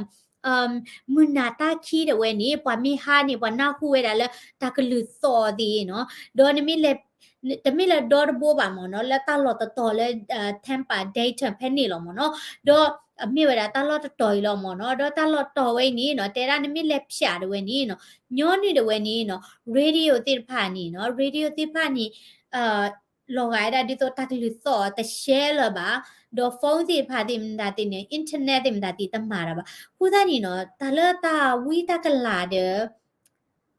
မုၢ်နၤတၢ်ခံဒၣ်ဝဲန့ၣ် ပှၤမ့ၢ်ဟါန့ၣ် ပှၤနၢ်ဟူဝဲဒၣ်လၢတၢ်ကလုၢ်သီၣ်သ့ၣ်နီၤ ဒီးနမ့ၢ်လဲၤ တမ့ၢ်လၢဒီတဘိဘၣ်မ့ၢ်နီၤ လၢတၢ်လီၢ်တတီၤလၢ Tampa Dayton ဖဲန့ၣ်လီၤမ့ၢ်နီၤ ဒီးအမ့ၢ်ဝဲဒၣ်တၢ်လီၢ်တတီၤအံၤလီၤမ့ၢ်နီၤ ဒီးတၢ်လီၢ်တတီၤဝဲအံၤန့ၣ်နီၤ တဲဒၣ်နမ့ၢ်လဲၤဖၠးဒၣ်ဝဲန့ၣ်နီၤ ညီနုၢ်ဒၣ်ဝဲန့ၣ်နီၤ radio သ့ၣ်တဖၣ်န့ၣ်နီၤ radio သ့ၣ်တဖၣ်န့ၣ် လီၤဂာ်ဝဲဒၣ်ဒ်သိးတၢ်ကလုၢ်သီၣ်တရှဲလၢၤဘၣ် ဒီး phone သ့ၣ်တဖၣ်သ့ၣ်မတၤသ့ၣ်န့ၣ် internet သ့ၣ်မတၤသ့ၣ်တမၤတၢ်ဘၣ်. အဃိသတးန့ၣ်နီၤ တၢ်လၢတၢ်ဝံတၢ်ကလၤဒီး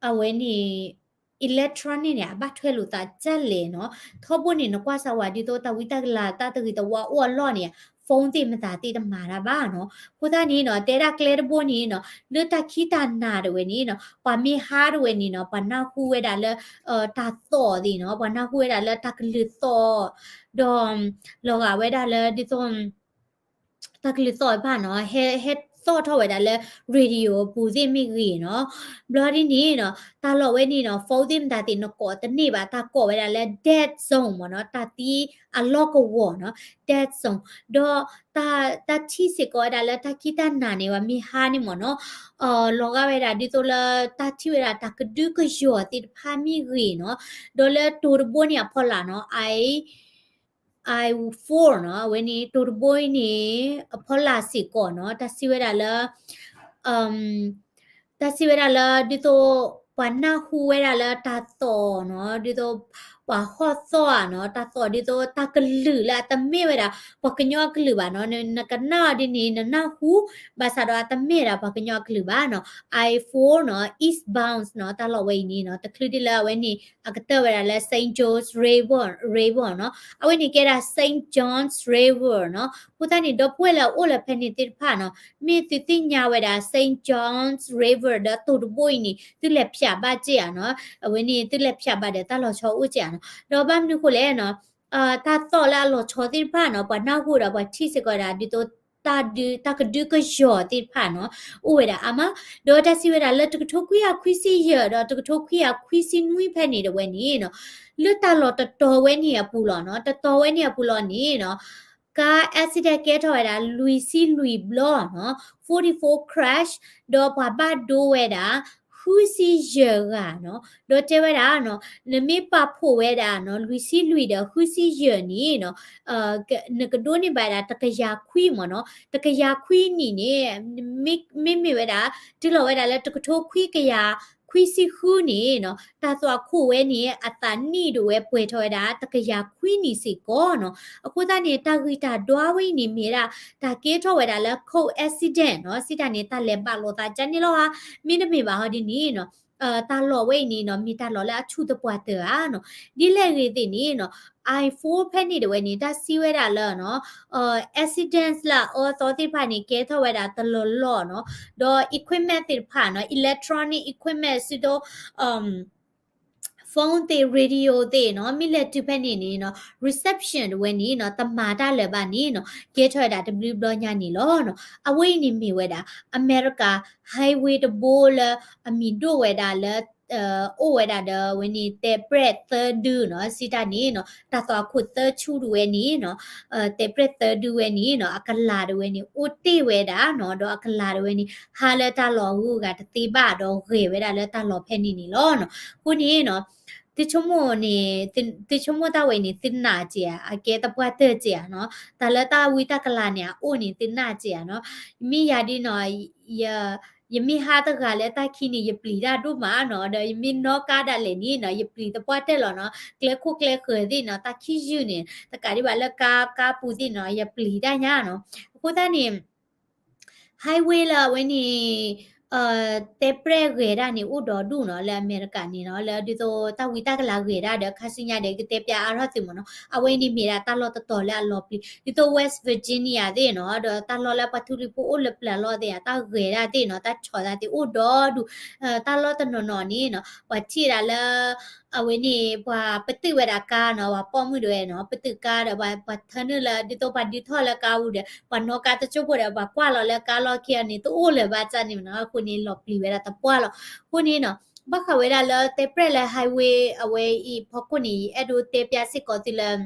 အဝဲန့ၣ် electronic န့ၣ် အဘၣ်ထွဲလိာ်သးဒ်လဲၣ်နီၤ. ထီဘိန့ၣ် နကွၢ်စၢၤဝဲဒ်သိးတၢ်ဝံတၢ်ကလၤတၢ်တဂ့ၤတဝါအိၣ်အလီၢ်န့ၣ် phone သ့ၣ်မတၤသ့ၣ်တမၤတၢ်ဘၣ်နီၤ. အဃိသတးန့ၣ်နီၤ တဲဒၣ်ကျဲတဘိန့ၣ်နီၤ လၢတၢ်ခံတၢ်နၤဒၣ်ဝဲန့ၣ်နီၤ ပှၤမ့ၢ်ဟါဒၣ်ဝဲန့ၣ်နီၤ ပှၤနၢ်ဟူဝဲဒၣ်လၢ တၢ်သီၣ်သ့ၣ်နီၤ ပှၤနၢ်ဟူဝဲဒၣ်လၢတၢ်ကလုၢ်သီၣ် ဒီး လီၤဂာ်ဝဲဒၣ်လၢဒ်သိး တၢ်ကလုၢ်သီၣ်တဖၣ်နီၤ ဟဲ ဟဲ သီၣ်ထီၣ်ဝဲဒၣ်လၢ radio အပူၤသ့ၣ်မ့ၢ်ဂ့ၤနီၤ, ဘျီဒ်န့ၣ်နီၤ တၢ်လီၢ်ဝဲန့ၣ်နီၤ phone သ့ၣ်မတၤသ့ၣ်နကိးတန့ၢ်ဘၣ်, တၢ်ကိးဝဲဒၣ်လၢ dead zone မ့ၢ်နီၤ, တၢ်သံအလီၢ်ကဝီၤနီၤ dead zone, ဒီးတၢ်ထံၣ်စ့ၢ်ကီးဝဲဒၣ်လၢတၢ်ခံးတၢ်နၤန့ၣ် ပှၤမ့ၢ်ဟါန့ၣ်မ့ၢ်နီၤ လီၤဂာ်ဝဲဒၣ်ဒ်သိးလၢ တၢ်ထံၣ်ဝဲဒၣ်တၢ်ကဒုကယီၤသ့ၣ်တဖၣ်မ့ၢ်ဂ့ၤနီၤ, ဒီးလၢတိၤတဘိန့ၣ်အဖီလာ်နီၤ I I four နီၤ, အဝဲန့ၣ် တိၤတဘိအံၤန့ၣ် အဖီလာ်စ့ၢ်ကီးနီၤ, တၢ်စံးဝဲဒၣ်လၢ တၢ်စံးဝဲဒၣ်လၢ ဒ်သိး ပှၤနၢ်ဟူဝဲဒၣ်လၢတၢ်သီၣ်နီၤ, ဒ်သိး ပှၤဟီၣ်သီၣ်ဧါနီၤ, တၢ်သီၣ်ဒ်သိးတၢ်ကလုၢ်လၢအတမ့ၢ်ဝဲဒၣ် ပှၤကညီအကလုၢ်ဘၣ်နီၤ, နကနၣ်အီၤဒ်န့ၣ် နနၢ်ဟူ, ဘၣ်ဆၣ်ဒီးအတမ့ၢ်ဒၣ်ပှၤကညီအကလုၢ်ဘၣ်နီၤ, I four နီၤ, eastbound နီၤ, တၢ်လီၢ်ဝဲအံၤန့ၣ်နီၤ, တချုးဒ်လၢအဝဲန့ၣ် အကတၢၢ်ဝဲဒၣ်လၢ Saint George River, River နီၤ, အဝဲန့ၣ်ကဲဒၣ် Saint John's River နီၤ, အဃိသတးန့ၣ် ဒီပုၢ်ဝဲၢ်လၢအအိၣ်လၢဖဲန့ၣ်သ့ၣ်တဖၣ်နီၤ, မ့ၢ်သုသ့ၣ်ညါဝဲဒၣ် Saint John's River ဒီးတိၤတဘိအံၤန့ၣ် သုလဲၤဖျးဘၣ်က့ၢ်ဧါနီၤ, အဝဲန့ၣ်သုလဲၤဖျးဘၣ်ဒီးတၢ်လီၤဆီအိၣ်က့ၢ်ဧါနီၤ, ဒီးဘၣ်မနုၤဃိလဲၣ်နီၤ တၢ်သီၣ်လၢအလီၤဆီသ့ၣ်တဖၣ်နီၤ, ပှၤနၢ်ဟူဒီးပှၤထံၣ်စ့ၢ်ကီးဒၣ် ဒ်သိး တၢ်ဒုး တၢ်ကဒုကယီၤသ့ၣ်တဖၣ်နီၤ, အိၣ်ဝဲဒၣ်အါမး, ဒီးတၢ်စံးဝဲဒၣ်လၢတကထိခွံကယၤခွံဆံယဲၢ် ဒီးတကထိခွံကယၤခွံဆံနွံဖဲန့ၣ်တဝဲန့ၣ်နီၤ, လၢတၢ်လီၢ်တတီၤဝဲန့ၣ်အပူၤလီၤနီၤ, တတီၤဝဲန့ၣ်အပူၤလီၤန့ၣ်နီၤ car accident ကဲထီၣ်ဝဲဒၣ်လွံၢ်ဆံလွံၢ်ဘျီနီၤ, forty-four crash, ဒီးပှၤဘၣ်ဒိဝဲဒၣ် ဃုဆံယဲၢ်ဂၤနီၤ, ဒီးတဲဝဲဒၣ်နီၤ, နမ့ၢ်ပာ်ဖှိၣ်ဝဲဒၣ်နီၤ လွံၢ်ဆံလွံၢ်ဒီးဃုဆံယဲၢ်န့ၣ်နီၤ, နကဒိးန့ၢ်ဘၣ်ဒၣ်တကယၤခွံမ့ၢ်နီၤ, တကယၤခွံနံၣ်န့ၣ် မ့မ့ၢ်ဝဲဒၣ် တုၤလီၤဝဲဒၣ်လၢတကထိခွံကယၤခွံဆံဃုန့ၣ်နီၤ, တၢ်သွၣ်ခိၣ်ဝဲန့ၣ် အသးနံၣ်ဒိၣ်ဝဲပှဲၤထီၣ်ဝဲဒၣ် တကယၤခွံနံၣ်စ့ၢ်ကီးနီၤ, အဃိသတးန့ၣ် တၢ်ဂံၢ်တၢ်ဒွါဝဲအံၤန့ၣ် မ့ၢ်ဝဲဒၣ် တၢ်ကဲထီၣ်ဝဲဒၣ်လၢ coal accident နီၤ, စံးတၢ်န့ၣ် တၢ်လဲၤဘၣ်လိာ်သးကန့ၣ်လီၤဧါ, မ့တမ့ၢ်ဘၣ်ဟီဒ်န့ၣ်နီၤ တၢ်လီၢ်ဝဲအံၤန့ၣ်နီၤ မ့ၢ်တၢ်လီၢ်လၢအဆူၣ်သပှၢ်တၢၢ်ဧါနီၤ, ဒ်လဲၣ်ဂ့ၤသ့ၣ်န့ၣ်နီၤ I four ဖဲန့ၣ်တဝဲန့ၣ် တၢ်စံးဝဲဒၣ်လၢနီၤ accidents လၢအအၢအသီသ့ၣ်တဖၣ်န့ၣ် ကဲထီၣ်ဝဲဒၣ်တလီၢ်လီၢ်နီၤ, ဒီး equipment သ့ၣ်တဖၣ်နီၤ electronic equipment ဆူဒိ phone သ့ၣ် radio သ့ၣ်နီၤ မ့ၢ်လဲၤတုၤဖဲန့ၣ်န့ၣ်နီၤ reception တဝဲန့ၣ်နီၤ တမၤတၢ်လၢၤဘၣ်န့ၣ်နီၤ ကဲထီၣ်ဝဲဒၣ်တဘျုးဘျီညါန့ၣ်လီၤနီၤ, အဝဲအံၤန့ၣ်မ့ၢ်ဝဲဒၣ် အမဲရကၤ highway တဘိလၢ အမံၤဒိၣ်ဝဲဒၣ်လၢ အိၣ်ဝဲဒၣ်ဒီးဝဲန့ၣ် တဲးပြဲၣ်သၢဒုနီၤ, စံးတၢ်န့ၣ်နီၤ တၢ်သွၣ်ခိၣ်သၢဆူတဝဲန့ၣ်နီၤ တဲးပြဲၣ်သၢဒုဝဲန့ၣ်နီၤ အကလၤတဝဲန့ၣ် အိၣ်တ့ၢ်ဝဲဒၣ်နီၤ, ဒီးအကလၤတဝဲန့ၣ် ဟါလၢတၢ်လီၢ်အဂုၤအဂၤတသ့ဘၣ် ဒီးဂဲၤဝဲဒၣ်လၢတၢ်လီၢ်ဖဲန့ၣ်န့ၣ်လီၤနီၤ, အဃိန့ၣ်နီၤ သုဆိကမိၣ်န့ၣ် သုဆိကမိၣ်တၢ်ဝဲန့ၣ် သုနာ်စ့ၢ်ဧါ, အကဲသပှၢ်တၢၢ်စ့ၢ်ဧါနီၤ, တၢ်လၢတၢ်ဝံတၢ်ကလၤန့ၣ် အအိၣ်န့ၣ် သုနာ်စ့ၢ်ဧါနီၤ, မ့ၢ်ယၤဒ်နီၤ ယမ့ၢ်ဟါတဂၤလၢတၢ်ခံးန့ၣ် ယပျံၤတၢ်ဒိၣ်မးနီၤ, ဒီးယမ့ၢ်နီၣ်ကါဒၣ်လဲာ်န့ၣ်နီၤ ယပျံၤသပှၢ်တၢၢ်လီၤနီၤ, ကျဲခိၣ်ကျဲဃၢၤသ့ၣ်နီၤ တၢ်ခံးယုၢ်န့ၣ် တကးဒံးဘၣ်လၢကါ ကါပူၤသ့ၣ်နီၤ ယပျံၤတၢ်ညါနီၤ, အဃိသတးန့ၣ် highway လၢအဝဲန့ၣ် တဲးပြဲၣ်ဂဲၤတၢ်န့ၣ် အိၣ်ဒီဒူၣ်နီၤ လၢအမဲရကၤန့ၣ်နီၤ, လၢဒ်သိးတၢ်ဝံတၢ်ကလၤဂဲၤတၢ်ဒီး ခါဆူညါဒီး ကတဲပၠးအါထီၣ်သုမ့ၢ်နီၤ, အဝဲအံၤန့ၣ်မ့ၢ်ဒၣ်တၢ်လီၢ်တတီၤလၢအလီၤပျံၤ ဒ်သိး West Virginia သ့ၣ်နီၤ, ဒီးတၢ်လီၢ်လၢပှၤထူလံၤဖိအိၣ်လၢပျၢၤလီၢ်သ့ၣ်ဧါ တၢ်ဂဲၤတၢ်သ့ၣ်နီၤ တၢ်ဆီၣ်တၢ်သ့ၣ်အိၣ်ဒီဒူၣ်, တၢ်လီၢ်တနီၤနီၤန့ၣ်နီၤ ပှၤထံၣ်ဒၣ်လၢ အဝဲန့ၣ် ပှၤပတုာ်ဝဲဒၣ်ကါနီၤ, ပှၤပိာ်မုၣ်တဝဲနီၤ ပတုာ်ကါဒီး ပှၤထၢနုာ်လၢ ဒ်သိးပှၤဒုးထီၣ်လၢကါပူၤဒီး ပှၤနီၣ်ကါတစိၢ်ဖိဒီး ပှၤကွၢ်လီၤလၢကါလီၢ်ခံန့ၣ် တအိၣ်လၢၤဘၣ်န့ၣ်နီၤ, အဃိန့ၣ် လီၤပျံၤဝဲဒၣ်သပှၢ်လီၤ. အဃိန့ၣ်နီၤ ဘၣ်ဃးဝဲဒၣ်လၢ တဲးပြဲၣ်လၢ highway အဝဲအံၤဖီခိၣ်န့ၣ် ယအဲၣ်ဒိးတဲပၠးစ့ၢ်ကီးသုလၢ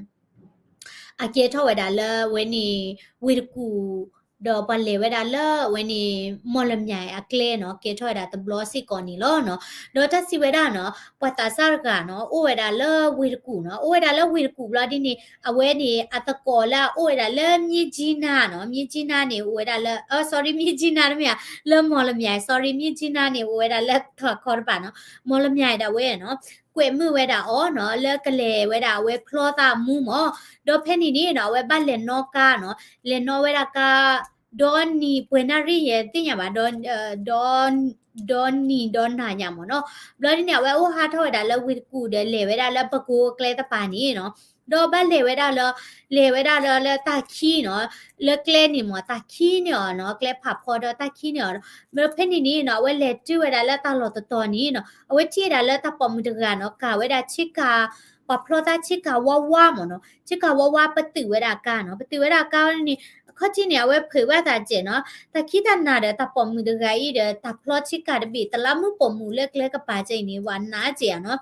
အကဲထီၣ်ဝဲဒၣ်လၢအဝဲန့ၣ် ဝ့ၢ်တကူၣ် ဒီးပှၤလဲၤဝဲဒၣ်လၢအဝဲန့ၣ် မော်လမြိုင် အကျဲနီၤ ကဲထီၣ်ဝဲဒၣ်တဘျီစ့ၢ်ကီးန့ၣ်လီၤနီၤ. ဒီးတၢ်စံးဝဲဒၣ်နီၤ ပှၤသးစၢ်တဂၤနီၤ အိၣ်ဝဲဒၣ်လၢဝ့ၢ်တကူၣ်နီၤ အိၣ်ဝဲဒၣ်လၢဝ့ၢ်တကူၣ်ဘျီဒ်န့ၣ် အဝဲန့ၣ် အသကိးလၢအအိၣ်ဝဲဒၣ်လၢ မြစ်ကြီးနား နီၤ မြစ်ကြီးနား န့ၣ် အိၣ်ဝဲဒၣ်လၢ sorry မြစ်ကြီးနား တမ့ၢ်ဧါ လၢမော်လမြိုင် sorry မြစ်ကြီးနား န့ၣ် အိၣ်ဝဲဒၣ်လၢထီၣ်ခီတပၤနီၤ မော်လမြိုင် ဒၣ်ဝဲနီၤ ကွဲးမုာ်ဝဲဒၣ်အီၤနီၤ လၢကလဲၤဝဲဒၣ်အဝဲဖျီသးအမူမး ဒီးဖဲန့ၣ်န့ၣ်နီၤ အဝဲဘၣ်လဲၤနီၣ်ကါနီၤ လဲၤနီၣ်ဝဲဒၣ်ကါ ဒီနံၤ ပှဲၤနၣ်ရံၣ်ယဲသ့ၣ်ညါဘၣ် ဒီ ဒီနံၤဒီနၤညါမးနီၤ ဘျီဒ်န့ၣ် အဝဲအိၣ်ဟးထီၣ်ဝဲဒၣ်လၢဝ့ၢ်တကူၣ်ဒီးလဲၤဝဲဒၣ်လၢပကိကျဲတပၤန့ၣ်နီၤ ဒီးဘၣ်လဲၤဝဲဒၣ်လၢ လဲၤဝဲဒၣ်လၢ လၢတၢ်ခံးနီၤ လၢကျဲန့ၣ်မး တၢ်ခံးန့ၢ်အီၤနီၤ ကျဲဖးဖီဒီးတၢ်ခံးန့ၢ်အီၤဒီး ဖဲန့ၣ်န့ၣ်နီၤ အဝဲလဲၤတုၤဝဲဒၣ်လၢတၢ်လီၢ်တတီၤန့ၣ်နီၤ အဝဲထံၣ်ဝဲဒၣ်လၢတၢ်ပိာ်မုၣ်တဂၤနီၤ ကၤဝဲဒၣ်ဆ့ကၤ ပှၤဖျီသးဆ့ကၤဝါဝါမးနီၤ ဆ့ကၤဝါဝါပတုာ်ဝဲဒၣ်ကါနီၤ ပတုာ်ဝဲဒၣ်ကါန့ၣ် ခီၣ်ထံးန့ၣ် အဝဲဖုးဘၣ်သးစဲးနီၤ, တၢ်ခံးတၢ်နၤဒီး တၢ်ပိာ်မုၣ်တဂၤအံၤဒီး တၢ်ဖျီဆ့ကၤတဘ့ၣ် တလးမူပိာ်မုၣ်လၢကျဲကပၤကဲအံၤန့ၣ် ဝဲနးစဲးဧါနီၤ,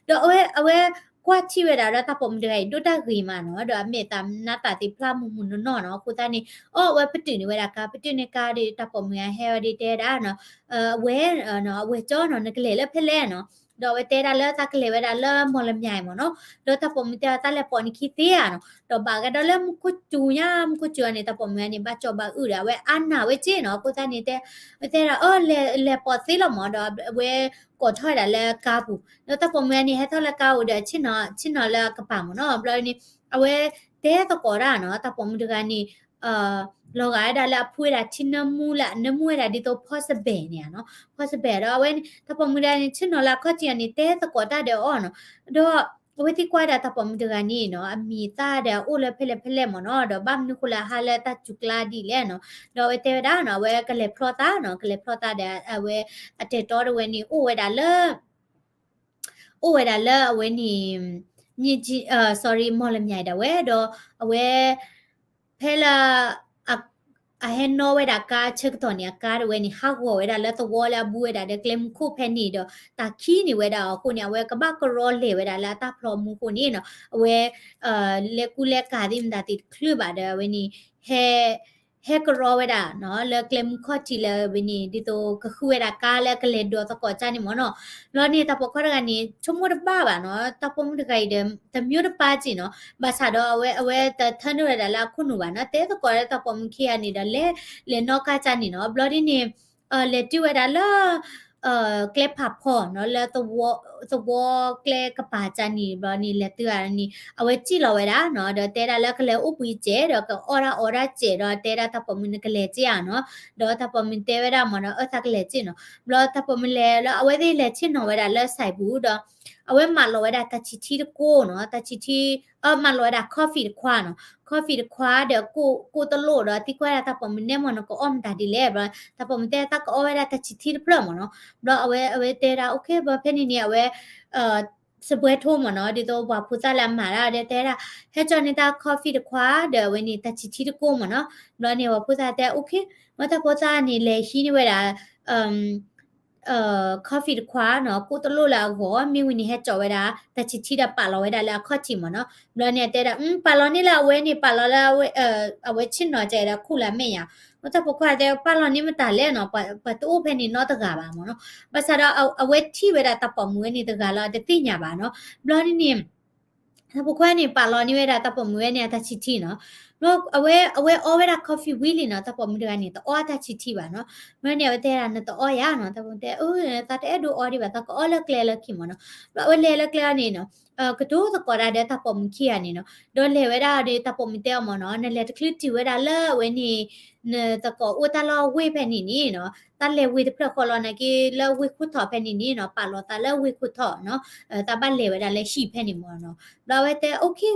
ဒီးအဝဲ အဝဲကွၢ်ထံၣ်ဝဲဒၣ်ဒီး တၢ်ပိာ်မုၣ်တဂၤအံၤ ဒိၣ်တၢ်ဂ့ၤမးနီၤ, ဒီးအမဲာ်သးနးသးသ့ဖျါမုၢ်မုၢ်နီၢ်နီၢ်နီၤ, အဃိသတးန့ၣ် အီ အဝဲပတုာ်န့ၢ်ဝဲဒၣ်ကါ, ပတုာ်န့ၢ်ကါဒီး တၢ်ပိာ်မုၣ်ဟဲဝဲဒီးတဲဒၣ်နီၤ, အဝဲ အဝဲကၠီနီၤ နကလဲၤလၢဖဲလဲၣ်နီၤ, ဒီးအဝဲတဲဒၣ်လၢတၢ်ကလဲၤဝဲဒၣ်လၢ မော်လမြိုင် မ့ၢ်နီၤ, ဒီးတၢ်ပိာ်မုၣ်တဲအီၤ တၢ်လဲၤပိာ်နခံသ့ဧါနီၤ, ဒီးဘၣ်ကဒီးလၢမူခိၣ်စူၤညါ မူခိၣ်စူၤအန့ၣ် တၢ်ပိာ်မုၣ်န့ၣ် ဘၣ်ကၠီဘၣ်အုၣ်ဒီး အဝဲအါနၢ်ဝဲက့နီၤ, အဃိသတးန့ၣ်တဲ တဲဒၣ် အၢ လဲၤပိာ်သ့လီၤမ့ၢ်, ဒီးအဝဲကိးထီၣ်ဝဲဒၣ်လၢကါပူၤ, ဒီးတၢ်ပိာ်မုၣ်န့ၣ် ဟဲထီၣ်လၢကါပူၤဒီး ဆ့ၣ်နီၤလၢအကပၤမ့ၢ်နီၤ, ဘျီန့ၣ် အဝဲတဲသကိးတၢ်နီၤ, တၢ်ပိာ်မုၣ်တဂၤန့ၣ် လီၤဂာ်ဝဲဒၣ်လၢအဖှူဝဲဒၣ်ထံနၢမူလၢအနၢမူဝဲဒၣ်ဒ်သိး ဖီစဘဲၣ် န့ၣ်ဧါနီၤ, ဖီစဘဲၣ်ဒီး အဝဲ တၢ်ပိာ်မုၣ်တဂၤန့ၣ် ဆ့ၣ်နီၤလၢအခီၣ်ထံးအန့ၣ် တဲသကိးတၢ်ဒီးအီၤနီၤ, ဒီး အဝဲသံကွၢ်ဒၣ်တၢ်ပိာ်မုၣ်တဂၤန့ၣ်နီၤ အမံၤသၣ်ဒီးအိၣ်လၢဖဲလဲၣ်ဖဲလဲၣ်မ့ၢ်နီၤ, ဒီးဘၣ်မနုၤဃိလၢဟါလၢတၢ်စူၤကျါဒ်လဲၣ်နီၤ, ဒီးအဝဲတဲဝဲဒၣ်နီၤ အဝဲကလဲၤဖျီသးနီၤ, ကလဲၤဖျီသးဒီး အဝဲအတဲာ်တီတဝဲန့ၣ် အိၣ်ဝဲဒၣ်လၢ အိၣ်ဝဲဒၣ်လၢအဝဲန့ၣ် မြစ်ကြီး sorry မော်လမြိုင် ဒၣ်ဝဲဒီး အဝဲ ဖဲလၢ အဟဲနီၣ်ဝဲဒၣ်ကါဆၢကတီၢ်န့ၣ် အကါတဝဲန့ၣ် ဟးဂီၤဝဲဒၣ်လၢသဝီလၢအဘူးဝဲဒၣ်ဒီးကျဲမုၢ်ခိၣ်ဖဲန့ၣ်ဒီး တၢ်ခံးန့ၢ်ဝဲဒၣ်အီၤအဃိန့ၣ် အဝဲကဘၣ်ကရီလဲၤဝဲဒၣ်လၢအတၢ်ဖျီမူအဃိန့ၣ်နီၤ အဝဲ လဲၤကူလဲၤကၤသ့ၣ်မတၤသ့ၣ်တချုးဘၣ်ဒီး အဝဲန့ၣ် ဟဲ ဟဲကရီဝဲဒၣ်နီၤ လၢကျဲမုၢ်ခီၣ်ထံးလၢအဝဲန့ၣ် ဒ်သိးကဃုဝဲဒၣ်ကါလၢကလဲၤဒိးသကိးကၢ်န့ၣ်မ့ၢ်နီၤ. ဘျီန့ၣ် တၢ်ပိာ်ခွါတဂၤန့ၣ် ဆိကမိၣ်တဘၣ်ဘၣ်နီၤ တၢ်ပိာ်မုၣ်တဂၤအံၤဒီး တမံၤတပါက့ၤနီၤ ဘၣ်ဆၣ်ဒီးအဝဲ အဝဲတထၢနုာ်ဝဲဒၣ်လၢအခိၣ်နူာ်ဘၣ်နီၤ တဲသကိးလၢတၢ်ပိာ်မုၣ်ခံဂၤန့ၣ်ဒီး လဲၤ လဲၤနီၣ်ကါကၢ်န့ၣ်နီၤ. ဘျီဒ်န့ၣ် လဲၤတုၤဝဲဒၣ်လၢ ကျဲဖးဖီနီၤ လၢ သဝီကျဲကပၤကၢ်န့ၣ် ဘျီန့ၣ် လဲၤတုၤဝဲဒၣ်န့ၣ် အဝဲစံၣ်လီၤဝဲဒၣ်နီၤ ဒီးတဲဒၣ်လၢကလဲၤအိၣ်ဘှံးစဲး ဒီးကအီၣ်ဒၣ်အီဒၣ်စဲးဒီးတဲဒၣ်တၢ်ပိာ်မုၣ်နကလဲၤစ့ၢ်ဧါနီၤ. ဒီးတၢ်ပိာ်မုၣ်တဲဝဲဒၣ်မ့ၢ်နီၤ အၢ သးကလဲၤစ့ၢ်နီၤ. ဘျီတၢ်ပိာ်မုၣ်လဲၤလၢအဝဲသ့ၣ်လဲၤဆ့ၣ်နီၤဝဲဒၣ်လၢစဲးပူၤဒီး အဝဲမၤလီၤဝဲဒၣ်တၢ်ဆံၣ်ထံတကိးနီၤ တၢ်ဆံၣ်ထံ အၢ မၤလီၤဝဲဒၣ် coffee တခွးနီၤ coffee တခွးဒီးကိၣ်တလိၣ်ဒီးသံကွၢ်ဒၣ်တၢ်ပိာ်မုၣ်နဲမ့ၢ်နီၤ ကအီၣ်မတၤဒ်လဲၣ် ဘျီ တၢ်ပိာ်မုၣ်တဲတၢ်ကအီၣ်ဝဲဒၣ်တၢ်ဆံၣ်ထံတဖျၢၣ်မ့ၢ်နီၤ. ဘျီအဝဲ အဝဲတဲဒၣ် okay ဘျီဖဲန့ၣ်န့ၣ် အဝဲ စပွဲထိမ့ၢ်နီၤ ဒ်သိးပှၤဖိသၣ်လၢအမၤတၢ်ဒီးတဲဒၣ် ဟဲကၠီန့ၢ်တၢ် coffee တခွးဒီးအဝဲန့ၣ် တၢ်ဆံၣ်ထံတကိးမ့ၢ်နီၤ. ဘျီန့ၣ် ပှၤဖိသၣ်တဲ okay မ့ၢ်တၢ်ဖိသၣ်န့ၣ် လဲၤဟံးန့ၢ်ဝဲဒၣ် coffee တခွးနီၤ ကိၣ်တလိၣ်လၢအဂီၢ် မ့ၢ်ဝံၤန့ၣ် ဟဲကၠီဝဲဒၣ် တၢ်ဆံၣ်ထံဒီးပာ်လီၤဝဲဒၣ်လၢအခီၣ်ထံးမ့ၢ်နီၤ. ဘျီန့ၣ်တဲဒၣ် ပာ်လီၤန့ၢ်လၢအဝဲန့ၣ် ပာ်လီၤလၢ အဝဲဆ့ၣ်နီၤကဲဒီးခူၣ်လၢမဲာ်ညါ. မ့ၢ်တၢ်ပိာ်ခွါတဲ ပာ်လီၤန့ၢ်မတၤလဲၣ်နီၤ ပှၤတအိၣ်ဖဲန့ၣ်နီတဂၤဘၣ်မ့ၢ်နီၤ. ဘၣ်ဆၣ်ဒီးအဝဲထံၣ်ဝဲဒၣ်တၢ်ပိာ်မုၣ်ဝဲန့ၣ်တဂၤလီၤ တသ့ၣ်ညါဘၣ်နီၤ. ဘျီန့ၣ်န့ၣ် တၢ်ပိာ်ခွါန့ၣ် ပာ်လီၤန့ၢ်ဝဲဒၣ်တၢ်ပိာ်မုၣ်ဝဲန့ၣ်အတၢ်ဆံၣ်ထံနီၤ. ဘျီအဝဲ အဝဲအီဝဲဒၣ် coffee ဝံၤလံနီၤ တၢ်ပိာ်မုၣ်တဂၤန့ၣ် တအီအတၢ်ဆံၣ်ထံဘၣ်နီၤ. ဘျီန့ၣ် အဝဲတဲဒၣ် နတအီယၤနီၤ တၢ်ပိာ်မုၣ်တဲ အၢ သးတအဲၣ်ဒိးအီဒံးဘၣ် သးကအီလၢကျဲလၢခံမ့ၢ်နီၤ. ဘျီအဝဲလဲၤလၢကျဲအီၤန့ၣ်နီၤ ကတိၤသကိးဒၣ်ဒီးတၢ်ပိာ်မုၣ်ခံဂၤန့ၣ်နီၤ. ဒီးလဲၤဝဲဒၣ်ဒီးတၢ်ပိာ်မုၣ်တဲအီၤမ့ၢ်နီၤ နလဲၤတချုးတုၤဝဲဒၣ်လၢအဝဲန့ၣ် နသကိးအိၣ်တၢ်လီၢ်ဝ့ၢ်ဖဲန့ၣ်န့ၣ်နီၤ တၢ်လဲၤဝ့ၢ်တဖျၢၣ်ဃီလီၤနာ်က့လၢဝ့ၢ်ခိၣ်ထီၣ်ဖဲန့ၣ်န့ၣ်နီၤ ပာ်လီၤသးလၢဝ့ၢ်ခိၣ်ထီၣ်နီၤ တၢ်ဘၣ်လဲၤဝဲဒၣ်လၢဟံၣ်ဖဲန့ၣ်မ့ၢ်နီၤ. ဘျီအဝဲတဲ okay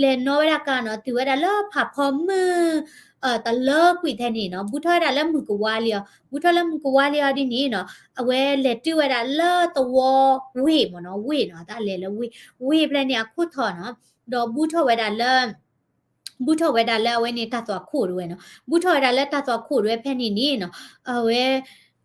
လဲၤနီၣ်ဝဲဒၣ်ကါနီၤ တုၤဝဲဒၣ်လၢဖးဖီမုၢ် တလၢကွံာ်ထဲန့ၣ်နီၤ ဘူးထီၣ်ဝဲဒၣ်လၢမုၢ်ကဝါလံအီၤ ဘူးထီၣ်လၢမုၢ်ကဝါလံအီၤဒ်န့ၣ်နီၤ အဝဲလဲၤတုၤဝဲဒၣ်လၢသဝီဝ့ၢ်မ့ၢ်နီၤ ဝ့ၢ်နီၤ တၢ်လဲၤလၢဝ့ၢ် ဝ့ၢ်ဖဲန့ၣ်အခိၣ်ထီၣ်နီၤ ဒီးဘူးထီၣ်ဝဲဒၣ်လၢ ဘူးထီၣ်ဝဲဒၣ်လၢအဝဲန့ၣ်တၢ်သွၣ်ခိၣ်တဝဲနီၤ ဘူးထီၣ်ဝဲဒၣ်လၢတၢ်သွၣ်ခိၣ်တဝဲဖဲန့ၣ်န့ၣ်နီၤ အဝဲ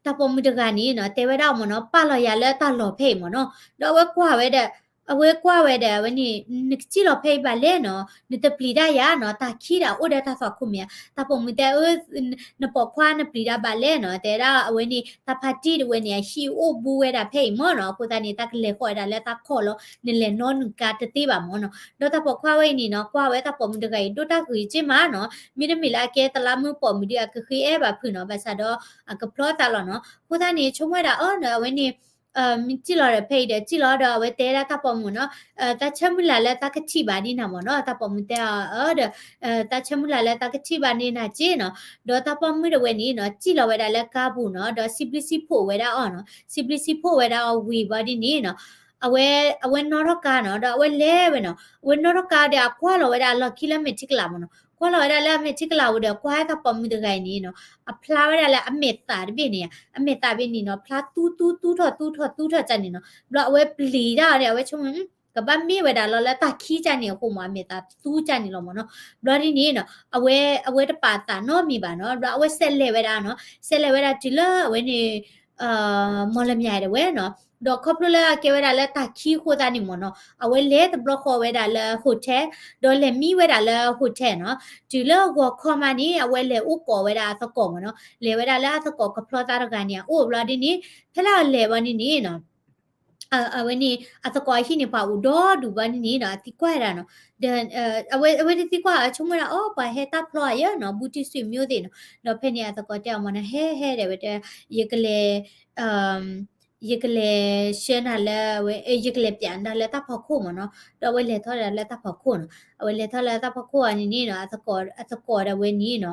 တၢ်ပိာ်မုၣ်တဂၤန့ၣ်နီၤ တဲဝဲဒၣ်မ့ၢ်နီၤ ပာ်လီၤယၤလၢတၢ်လီၢ်ဖဲအံၤမ့ၢ်နီၤ ဒီးအဝဲကွၢ်ဝဲဒီး အဝဲကွၢ်ဝဲဒီး အဝဲန့ၣ် နကစံၣ်လီၤဖဲအံၤဘၣ်လဲၣ်နီၤ နတပျံၤတၢ်ယၤနီၤ တၢ်ခံးဒီးအိၣ်ဒီးတၢ်သွၣ်ခိၣ်မ့ၢ်ဧါ တၢ်ပိာ်မုၣ်တဲ အၢ နပိာ်ခွါနပျံၤတၢ်ဘၣ်လဲၣ်နီၤ တဲဒၣ်အဝဲန့ၣ် တၢ်ဖါတံၢ်တဝဲန့ၣ် အဟံၣ်အိၣ်ဘူးဝဲဒၣ်ဖဲအံၤမ့ၢ်နီၤ အဃိသတးန့ၣ် တၢ်ကလဲၤဃီၤဝဲဒၣ်လၢတၢ်ခီၣ်လီၤ နလဲၤနီၣ်နုာ်ကါတသ့ဘၣ်မ့ၢ်နီၤ ဒီးတၢ်ပိာ်ခွါဝဲအံၤန့ၣ်နီၤ ကွၢ်ဝဲတၢ်ပိာ်မုၣ်တဂၤအံၤ ဒိၣ်တၢ်ဂ့ၤက့ၢ်မးနီၤ မ့တမ့ၢ်လၢအကဲတလးမုၢ်ပိာ်မုၣ်ဒီးအကဃ့အဲၣ်ဘၣ်ဖုးနီၤ ဘၣ်ဆၣ်ဒီး အကဖျီသးလီၤနီၤ အဃိသတးန့ၣ် ဆိကမိၣ်ဝဲဒၣ်အၢ ဒီးအဝဲန့ၣ် မ့ၢ်စံၣ်လီၤဒီးဖဲအံၤဒီးစံၣ်လီၤဒီး အဝဲတဲဒၣ်တၢ်ပိာ်မုၣ်နီၤ တၢ်ဆၢမုၢ်လၢ်လၢတၢ်ကထံၣ်ဘၣ်ဒ်နၤမ့ၢ်နီၤ တၢ်ပိာ်မုၣ်တဲအီၤ အၢ ဒီး တၢ်ဆၢမုၢ်လၢ်လၢတၢ်ကထံၣ်ဘၣ်န့ၢ်နၤက့နီၤ ဒီးတၢ်ပိာ်မုၣ်တဝဲန့ၣ်နီၤ စံၣ်လီၤဝဲဒၣ်လၢကါပူၤနီၤ ဒီးစံးဘျုးစံးဖှိၣ်ဝဲဒၣ်အီၤနီၤ စံးဘျုးစံးဖှိၣ်ဝဲဒၣ်အီၤဝံၤဘျီဒ်န့ၣ်နီၤ အဝဲ အဝဲနီၣ်ထီၣ်ကါနီၤ ဒီးအဝဲလဲၤဝဲနီၤ အဝဲနီၣ်ထီၣ်ကါဒီးအကွၢ်လီၤဝဲဒၣ်အလီၢ်ခံလၢမဲာ်ထံကလၤမ့ၢ်နီၤ ကွၢ်လီၤဝဲဒၣ်လၢအမဲာ်ထံကလၤဝံၤဒီး ကွၢ်ဝဲတၢ်ပိာ်မုၣ်တဂၤအံၤန့ၣ်နီၤ အဖျါဝဲဒၣ်လၢအမဲာ်သးတဘ့ၣ်န့ၣ် အမဲာ်သးဘ့ၣ်န့ၣ်နီၤ ဖျါသူသူသူထီၣ်သူထီၣ်သူထီၣ်ကၢ်န့ၣ်နီၤ ဘျီအဝဲပျံၤတၢ်အီၤဒီး အဝဲဆိကမိၣ် ကဘၣ်မ့ၢ်ဝဲဒၣ်လီၤလၢတၢ်ခံကၢ်န့ၣ်အဃိမ့ၢ် အမဲာ်သးသူကၢ်န့ၣ်လီၤမ့ၢ်နီၤ. ဘျီဒ်န့ၣ်နီၤ အဝဲ အဝဲတပာ်သးနီတမံၤဘၣ်နီၤ. ဘျီအဝဲဆဲးလဲၤဝဲဒၣ်နီၤ, ဆဲးလဲၤဝဲဒၣ်တုၤလၢအဝဲန့ၣ် မီၢ်လမၠဲၤဒၣ်ဝဲနီၤ. ဒီးခီဖျိလၢအကဲဝဲဒၣ်လၢတၢ်ခံအဃိသတးန့ၣ်မ့ၢ်နီၤ အဝဲလဲၤတဘျီဃီဝဲဒၣ်လၢ hotel, ဒီးလဲၤမံဝဲဒၣ်လၢ hotel နီၤ. တုၤလၢဂီၤခီမးန့ၣ် အဝဲလဲၤအိၣ်ကိးဝဲဒၣ်အသကိးမ့ၢ်နီၤ, လဲၤဝဲဒၣ်လၢအသကိးကဖျီသးတဂၤန့ၣ်အအိၣ်. ဘျီဒ်န့ၣ် ဖဲလၢအလဲၤဘၣ်န့ၣ်န့ၣ်နီၤ အဝဲန့ၣ် အသကိးအဟံၣ်န့ၣ် ပှၤအိၣ်ဒီဒူၣ်ဘၣ်န့ၣ်န့ၣ်နီၤ အသံကွၢ်ဝဲဒၣ်နီၤ. ဒီး အဝဲ အဝဲတသံကွၢ် အဆိကမိၣ်ဒၣ် အိ ပှၤဟဲတၢ်ဖျီဧါယဲနီၤ ဘူးတံၢ်စွံမျိုးသ့ၣ်နီၤ. ဒီးဖဲန့ၣ်အသကိးတဲအီၤမ့ၢ်နီၤ ဟဲဟဲဒၣ်ဝဲတဲ ယကလဲၤ ယကလဲၤဆှၢနၤလၢဝဲ ယကလဲၤပျးနၤလၢတၢ်ဖီခိၣ်မ့ၢ်နီၤ. ဒီးအဝဲလဲၤထီၣ်ဒၣ်လၢတၢ်ဖီခိၣ်နီၤ. အဝဲလဲၤထီၣ်လၢတၢ်ဖီခိၣ်အီၤန့ၣ်န့ၣ်နီၤ အသကိးဒၣ်ဝဲန့ၣ်နီၤ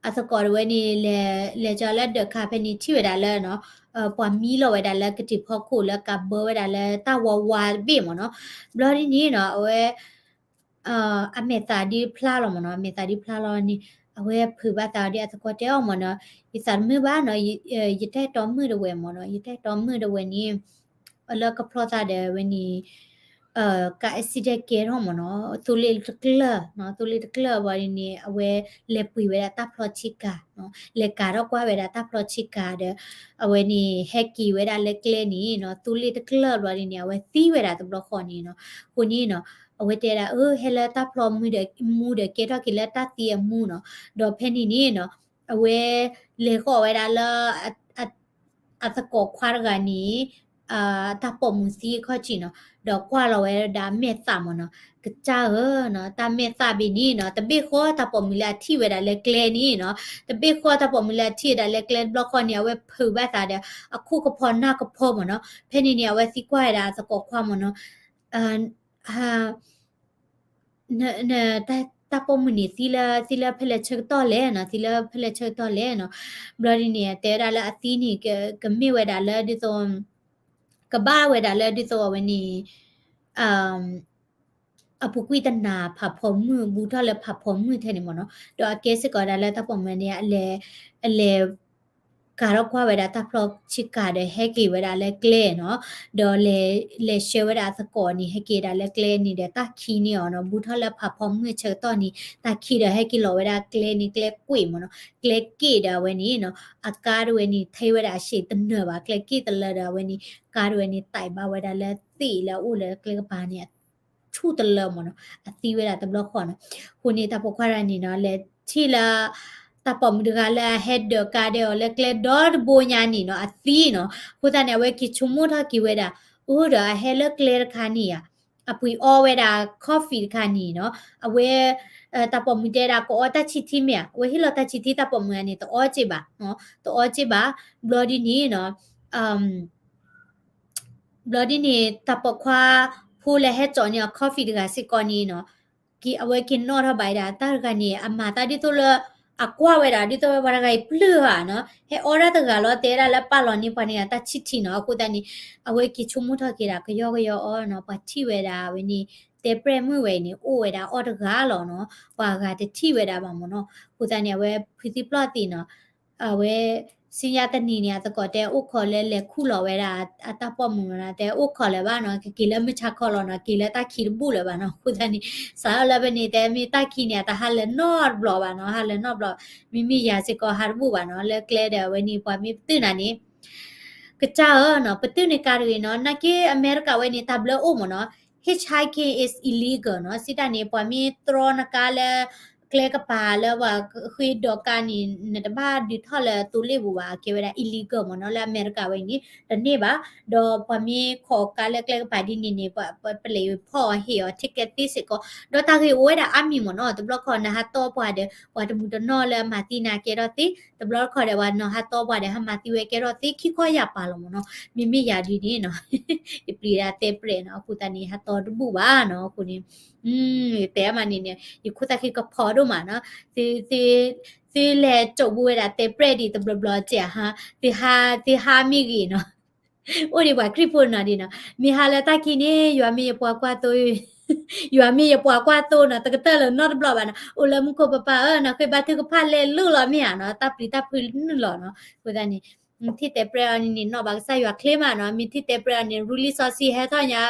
အသကိးဒၣ်ဝဲန့ၣ် လဲၤ လဲၤကၠီလၢဒၢးခါဖဲန့ၣ် ထံၣ်ဝဲဒၣ်လၢနီၤ ပှၤမံလီၤဝဲဒၣ်လၢကတံၤဖီခိၣ်လၢကးဘၢဝဲဒၣ်လၢတၢ်ဝါဝါတဘ့ၣ်မ့ၢ်နီၤ. ဘျီဒ်န့ၣ်နီၤ အဝဲ အမဲာ်သးဒုးဖျါလီၤမ့ၢ်နီၤ, အမဲာ်သးဒုးဖျါလီၤန့ၣ် အဝဲဖုးဘၣ်သးဒီးအသကိးတဲအီၤမ့ၢ်နီၤ, ယသးတမုာ်ဘၣ်နီၤ, ယတၢ်အဲၣ်တီမုၣ်ဒၣ်ဝဲမ့ၢ်နီၤ, ယတၢ်အဲၣ်တီမုၣ်ဒၣ်ဝဲန့ၣ် လၢကဖျီသးဒီးဝဲန့ၣ် ကး accident ကဲထီၣ်မ့ၢ်နီၤ, သိလ့ၣ်တကျၢၢ်နီၤ, သိလ့ၣ်တကျၢၢ်ဘျီဒ်န့ၣ် အဝဲလဲၤပှ့ၤဝဲဒၣ်တၢ်ဖျီဆ့ကၤနီၤ, လဲၤကးထီၣ်ကွၢ်ဝဲဒၣ်တၢ်ဖျီဆ့ကၤဒီး အဝဲန့ၣ် ဟဲက့ၤဝဲဒၣ်လၢကျဲန့ၣ်နီၤ, သိလ့ၣ်တကျၢၢ်ဘျီဒ်န့ၣ် အဝဲသံဝဲဒၣ်တဘျီဃီန့ၣ်နီၤ, အဃိန့ၣ်နီၤ အဝဲတဲဒၣ် အၢ ဟဲလၢတၢ်ဖျီမူဒီး မူဒီးကဲထီၣ်က့ၤလၢတၢ်သံအမူနီၤ, ဒီးဖဲန့ၣ်န့ၣ်နီၤ အဝဲလဲၤဃီၤဝဲဒၣ်လၢ အသကိးခွါတဂၤန့ၣ် တၢ်ပိာ်မုၣ်သံအခီၣ်ထံးနီၤ, ဒီးကွၢ်လီၤဝဲဒၣ်မဲာ်သးမ့ၢ်နီၤ, ကစၢ်ဧၢနီၤ, တၢ်မဲာ်သးဘ့ၣ်န့ၣ်နီၤ, တဘ့ၣ်ဃီတၢ်ပိာ်မုၣ်လၢအထံၣ်ဝဲဒၣ်လၢကျဲန့ၣ်နီၤ, တဘ့ၣ်ဃီတၢ်ပိာ်မုၣ်လၢအထံၣ်ဝဲဒၣ်လၢကျဲတဘျီဃီန့ၣ် အဝဲဖုးဘၣ်သးဒီး အခိၣ်ကဖီနၢ်ကဖီမ့ၢ်နီၤ, ဖဲန့ၣ်န့ၣ် အဝဲသံကွၢ်ဝဲဒၣ်အသကိးခွါမ့ၢ်နီၤ တၢ်ပိာ်မုၣ်န့ၣ် သံလၢ သံလၢဖဲလဲၣ်ဆၢကတီၢ်လဲၣ်နီၤ, သံလၢဖဲလဲၣ်ဆၢကတီၢ်လဲၣ်နီၤ, ဘျီဒ်န့ၣ် တဲဝဲဒၣ်လၢအသံန့ၣ် ကမ့ၢ်ဝဲဒၣ်လၢဒ်သိး ကဘၣ်ဝဲဒၣ်လၢဒ်သိးအဝဲန့ၣ် အပူၤကွံာ်တနၤဖးဖီမုၢ် ဘူးထီၣ်လၢဖးဖီမုၢ်ထဲန့ၣ်မ့ၢ်နီၤ, ဒီးအကဲစ့ၢ်ကီးဒၣ်လၢတၢ်ပိာ်မုၣ်န့ၣ် အလဲၤ အလဲၤ ကးထီၣ်ကွၢ်ဝဲဒၣ်တၢ်ဖျီဆ့ကၤဒီးဟဲက့ၤဝဲဒၣ်လၢကျဲနီၤ, ဒီးလဲၤ လဲၤဆှၢဝဲဒၣ်အသကိးန့ၣ် ဟဲက့ၤဒၣ်လၢကျဲန့ၣ်ဒီးတၢ်ခံန့ၢ်အီၤနီၤ, ဘူးထီၣ်လၢဖးဖီမုၢ်ဆၢကတီၢ်န့ၣ် တၢ်ခံဒီးဟဲက့ၤလီၤဝဲဒၣ်ကျဲန့ၣ် ကျဲကွံာ်မ့ၢ်နီၤ, ကျဲက့ၣ်ဒီးအဝဲန့ၣ်နီၤ, အကါဒၣ်ဝဲန့ၣ် ထဲဝဲဒၣ်အရှံးတနၢၤဘၣ်, ကျဲက့ၣ်တလၢဒီးအဝဲန့ၣ် ကါဒၣ်ဝဲန့ၣ် သဲးဘၣ်ဝဲဒၣ်လၢသ့ၣ်လၢအအိၣ်လၢကျဲကပၤန့ၣ် ဆူၣ်တလၢမ့ၢ်နီၤ, အသံဝဲဒၣ်တဘျီဃီနီၤ, အဃိန့ၣ် တၢ်ပိာ်ခွါတဂၤန့ၣ်နီၤ လဲၤထံၣ်လၢ တၢ်ပိာ်မုၣ်တဂၤလၢအဟဲဒၢးကါဒဲးအီၤလၢကျဲဒီတဘိညါန့ၣ်နီၤ အသံနီၤ, အဃိသတးန့ၣ် အဝဲက့ၤဆိကမိၣ်ထီၣ်က့ၤဝဲဒၣ် အိၣ်ဒီးအဟဲလၢကျဲတခါန့ၣ်ဧါ, အပှ့ၤအီဝဲဒၣ် coffee တခါန့ၣ်နီၤ, အဝဲ တၢ်ပိာ်မုၣ်တဲဒၣ်ကအီတၢ်ဆံၣ်ထံမ့ၢ်ဧါ, အဝဲဟ့ၣ်လီၤတၢ်ဆံၣ်ထံ တၢ်ပိာ်မုၣ်တဂၤန့ၣ် တအီစ့ၢ်ဘၣ်, တအီစ့ၢ်ဘၣ်, ဘျီဒ်န့ၣ်နီၤ ဘျီဒ်န့ၣ် တၢ်ပိာ်ခွါဖိလၢဟဲစိာ်န့ၢ်အီၤ coffee တဂၤစ့ၢ်ကီးန့ၣ်နီၤ, အဝဲက့ၤနီၣ်ထီၣ်ဘၣ်ဝဲဒၣ် တၢ်တဂၤန့ၣ် အမၤသးဒ်သိးလၢ အကွၢ်ဝဲဒၣ် ဒ်သိးဝဲပှၤတဂၤအံၤပျုၢ်ဧါနီၤ, ဟဲအီတၢ်တဂၤလီၤ တဲဒၣ်လၢပာ်လီၤန့ၢ်ပှၤန့ၣ် တၢ်ဆံၣ်ထံနီၤ, အဃိသတးန့ၣ် အဝဲက့ၤဆိကမိၣ်ထီၣ်က့ၤဒၣ် ကယီကယီအီနီၤ, ပှၤထံၣ်ဝဲဒၣ်ဝဲန့ၣ် တဲပြဲၢ်မုၣ်ဝဲအံၤန့ၣ် အိၣ်ဝဲဒၣ်အီၣ်တဂၤလီၤနီၤ, ပှၤဂၤတထံၣ်ဝဲဒၣ်ဘၣ်မ့ၢ်နီၤ, အဃိသတးန့ၣ် အဝဲဖုသံပျီၢ်သံနီၤ အဝဲ စံညါတနံၤန့ၣ် အသကိးတဲအိၣ်ခိးလၢလဲၤခူၣ်လီၤဝဲဒၣ်အတၢ်ပိာ်မုၣ်နီၤ, တဲအိၣ်ခိးလၢၤဘၣ်နီၤ, ကက့ၤလၢမုၢ်ဆါခီလီၤနီၤ, က့ၤလၢတၢ်ခံတဘူၣ်လၢၤဘၣ်နီၤ, အဃိသတးန့ၣ် စးထီၣ်လၢဖဲန့ၣ် တဲမ့ၢ်တၢ်ခံန့ၣ် အတဟးလၢၤနီတဘျီဘၣ်နီၤ, ဟးလၢၤနီတဘျီ, မ့မ့ၢ်ယၤစ့ၢ်ကီးဟးတဘူၣ်ဘၣ်နီၤ, လၢကျဲဒီးအဝဲန့ၣ် ပှၤမ့ၢ်ပတုာ်နၤန့ၣ် ကစၢ်ဧၢနီၤ, ပတုာ်န့ၢ်ကါတဂ့ၤနီၤ, နာ်က့အမဲရကၤဝဲန့ၣ် တၢ်ဘျၢအိၣ်မ့ၢ်နီၤ, hitchhiking is illegal နီၤ, စံးတၢ်န့ၣ် ပှၤမ့ၢ်တြီနကါလၢ ကျဲကပၤလၢပှၤဃ့ဒိးကါန့ၣ် နတဘၣ်ဒုးထီၣ်လၢသိလ့ၣ်ပူၤဘၣ်, အကဲဝဲဒၣ် illegal မ့ၢ်နီၤ, လၢအမဲရကၤဝဲန့ၣ် တန့ၢ်ဘၣ်, ဒီးပှၤမ့ၢ်ခိးကါလၢကျဲကပၤဒ်န့ၣ်န့ၣ် ပှၤပလ့းဖီၣ်အီၤဟ့ၣ်အီၤ ticket သ့စ့ၢ်ကီး, ဒီးတၢ်ဂ့ၢ်အိၣ်ဝဲဒၣ်အါမံၤမ့ၢ်နီၤ, တဘျီခီနဟးတီပှၤဒီး ပှၤတမုာ်တနီၢ်လၢအမၤသံနၤကဲထီၣ်သ့, တဘျီခီဒီးပှၤနီၤဟးတီပှၤဒီးဟးမၤသံဝဲကဲထီၣ်သ့ ခံခီယၢ်ပာ်လီၤမ့ၢ်နီၤ, မ့မ့ၢ်ယၤဒ်န့ၣ်နီၤ ယပျံၤဒၣ်တဲပြဲၢ်နီၤ, အဃိသတးန့ၣ် ဟးတီတဘူၣ်ဘၣ်နီၤ, အဃိန့ၣ် တဲမးန့ၣ်န့ၣ် ယခိၣ်သၣ်ခံကဖီဒိၣ်မးနီၤ, သုလဲၤစိာ်ဘူးဝဲဒၣ်တဲပြဲၢ်ဒံးတဘျီဘျီစဲးဟါ, သုဟါမ့ၢ်ဂ့ၤနီၤ, အိၣ်ဒံးပှၤခရံာ်ဖိနီၤဒ်နီၤ, မ့ၢ်ဟါလၢတၢ်ခံန့ၣ် ယွၤမ့ၢ်ယပှၤကွၢ်သိ, ယွၤမ့ၢ်ယပှၤကွၢ်သိနီၤ, တကတၢၢ်လၢၤနီတဘျီဘၣ်နီၤ, အိၣ်လၢမူခိၣ်ပပၢ်ဧၢ, နဃ့ဘါထုကဖၣ်လဲၤလိၣ်လီၤမ့ၢ်ဧါနီၤ, တၢ်ပျံၤတၢ်ဖုးနုာ်လီၤနီၤ, အဃိသတးန့ၣ် ထံၣ်တဲပြဲအီၤန့ၣ်န့ၣ် နီၣ်ဘၣ်ကစၢ်ယွၤချ့မးနီၤ, မ့ၢ်ထံၣ်တဲပြဲအီၤန့ၣ် ရူလံစီဆှံဟဲထီၣ်ညါ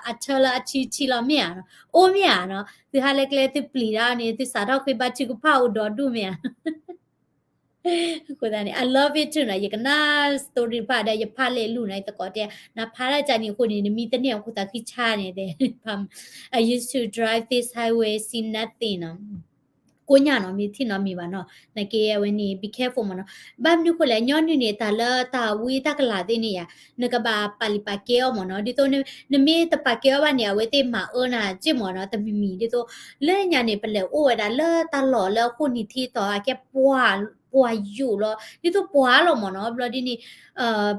အဆၢလၢအဆံဆံလီၤမ့ၢ်ဧါနီၤ, အိၣ်မ့ၢ်ဧါနီၤ, သုဟးလၢကျဲ သုပျံၤတၢ်န့ၣ် သုစးထီၣ်ဃ့ဘါထုကဖၣ်အိၣ်ဒီဒူၣ်မ့ၢ်ဧါ. အဃိသတးန့ၣ် I love it too နီၤ, ယကနၣ် story တဖၣ်ဒီး ယဖးလဲၤလူၤနီၤ, ယသကိးတဲ နဖးတၢ်ကန့ၣ်အဃိန့ၣ် နမံတန့ၢ်အဃိသးဃံဆါန့ၣ်တဲ I used to drive this highway, see nothing နီၤ. ကိးညါနီၤ မ့ၢ်ထံၣ်နီတမံၤဘၣ်နီၤ, နာ်က့အဝဲန့ၣ် be careful မ့ၢ်နီၤ. ဘၣ်မနုၤဃိလဲၣ် ညီနုၢ်န့ၣ် တၢ်လၢတၢ်ဝံတၢ်ကလၤသ့ၣ်န့ၣ်ယါ, နကဘၣ်ပာ်လုၢ်ပာ်ကဲအီၤမ့ၢ်နီၤ, ဒ်သိးနမ့ၢ်တပာ်ကဲအီၤဘၣ်န့ၣ် အဝဲသ့ၣ်မၤအၢနၤက့မ့ၢ်နီၤ, တမံၤမံၤဒ်သိး လၢညါန့ၣ် ပလဲၤအိၣ်ဝဲဒၣ်လၢတၢ်လီၢ်လၢအဃိၣ်နံၤထံတီၤ အကဲပှၤ ပှၤယိာ်လီၤ ဒ်သိးပှၤလီၤမ့ၢ်နီၤ, ဘျီဒ်န့ၣ်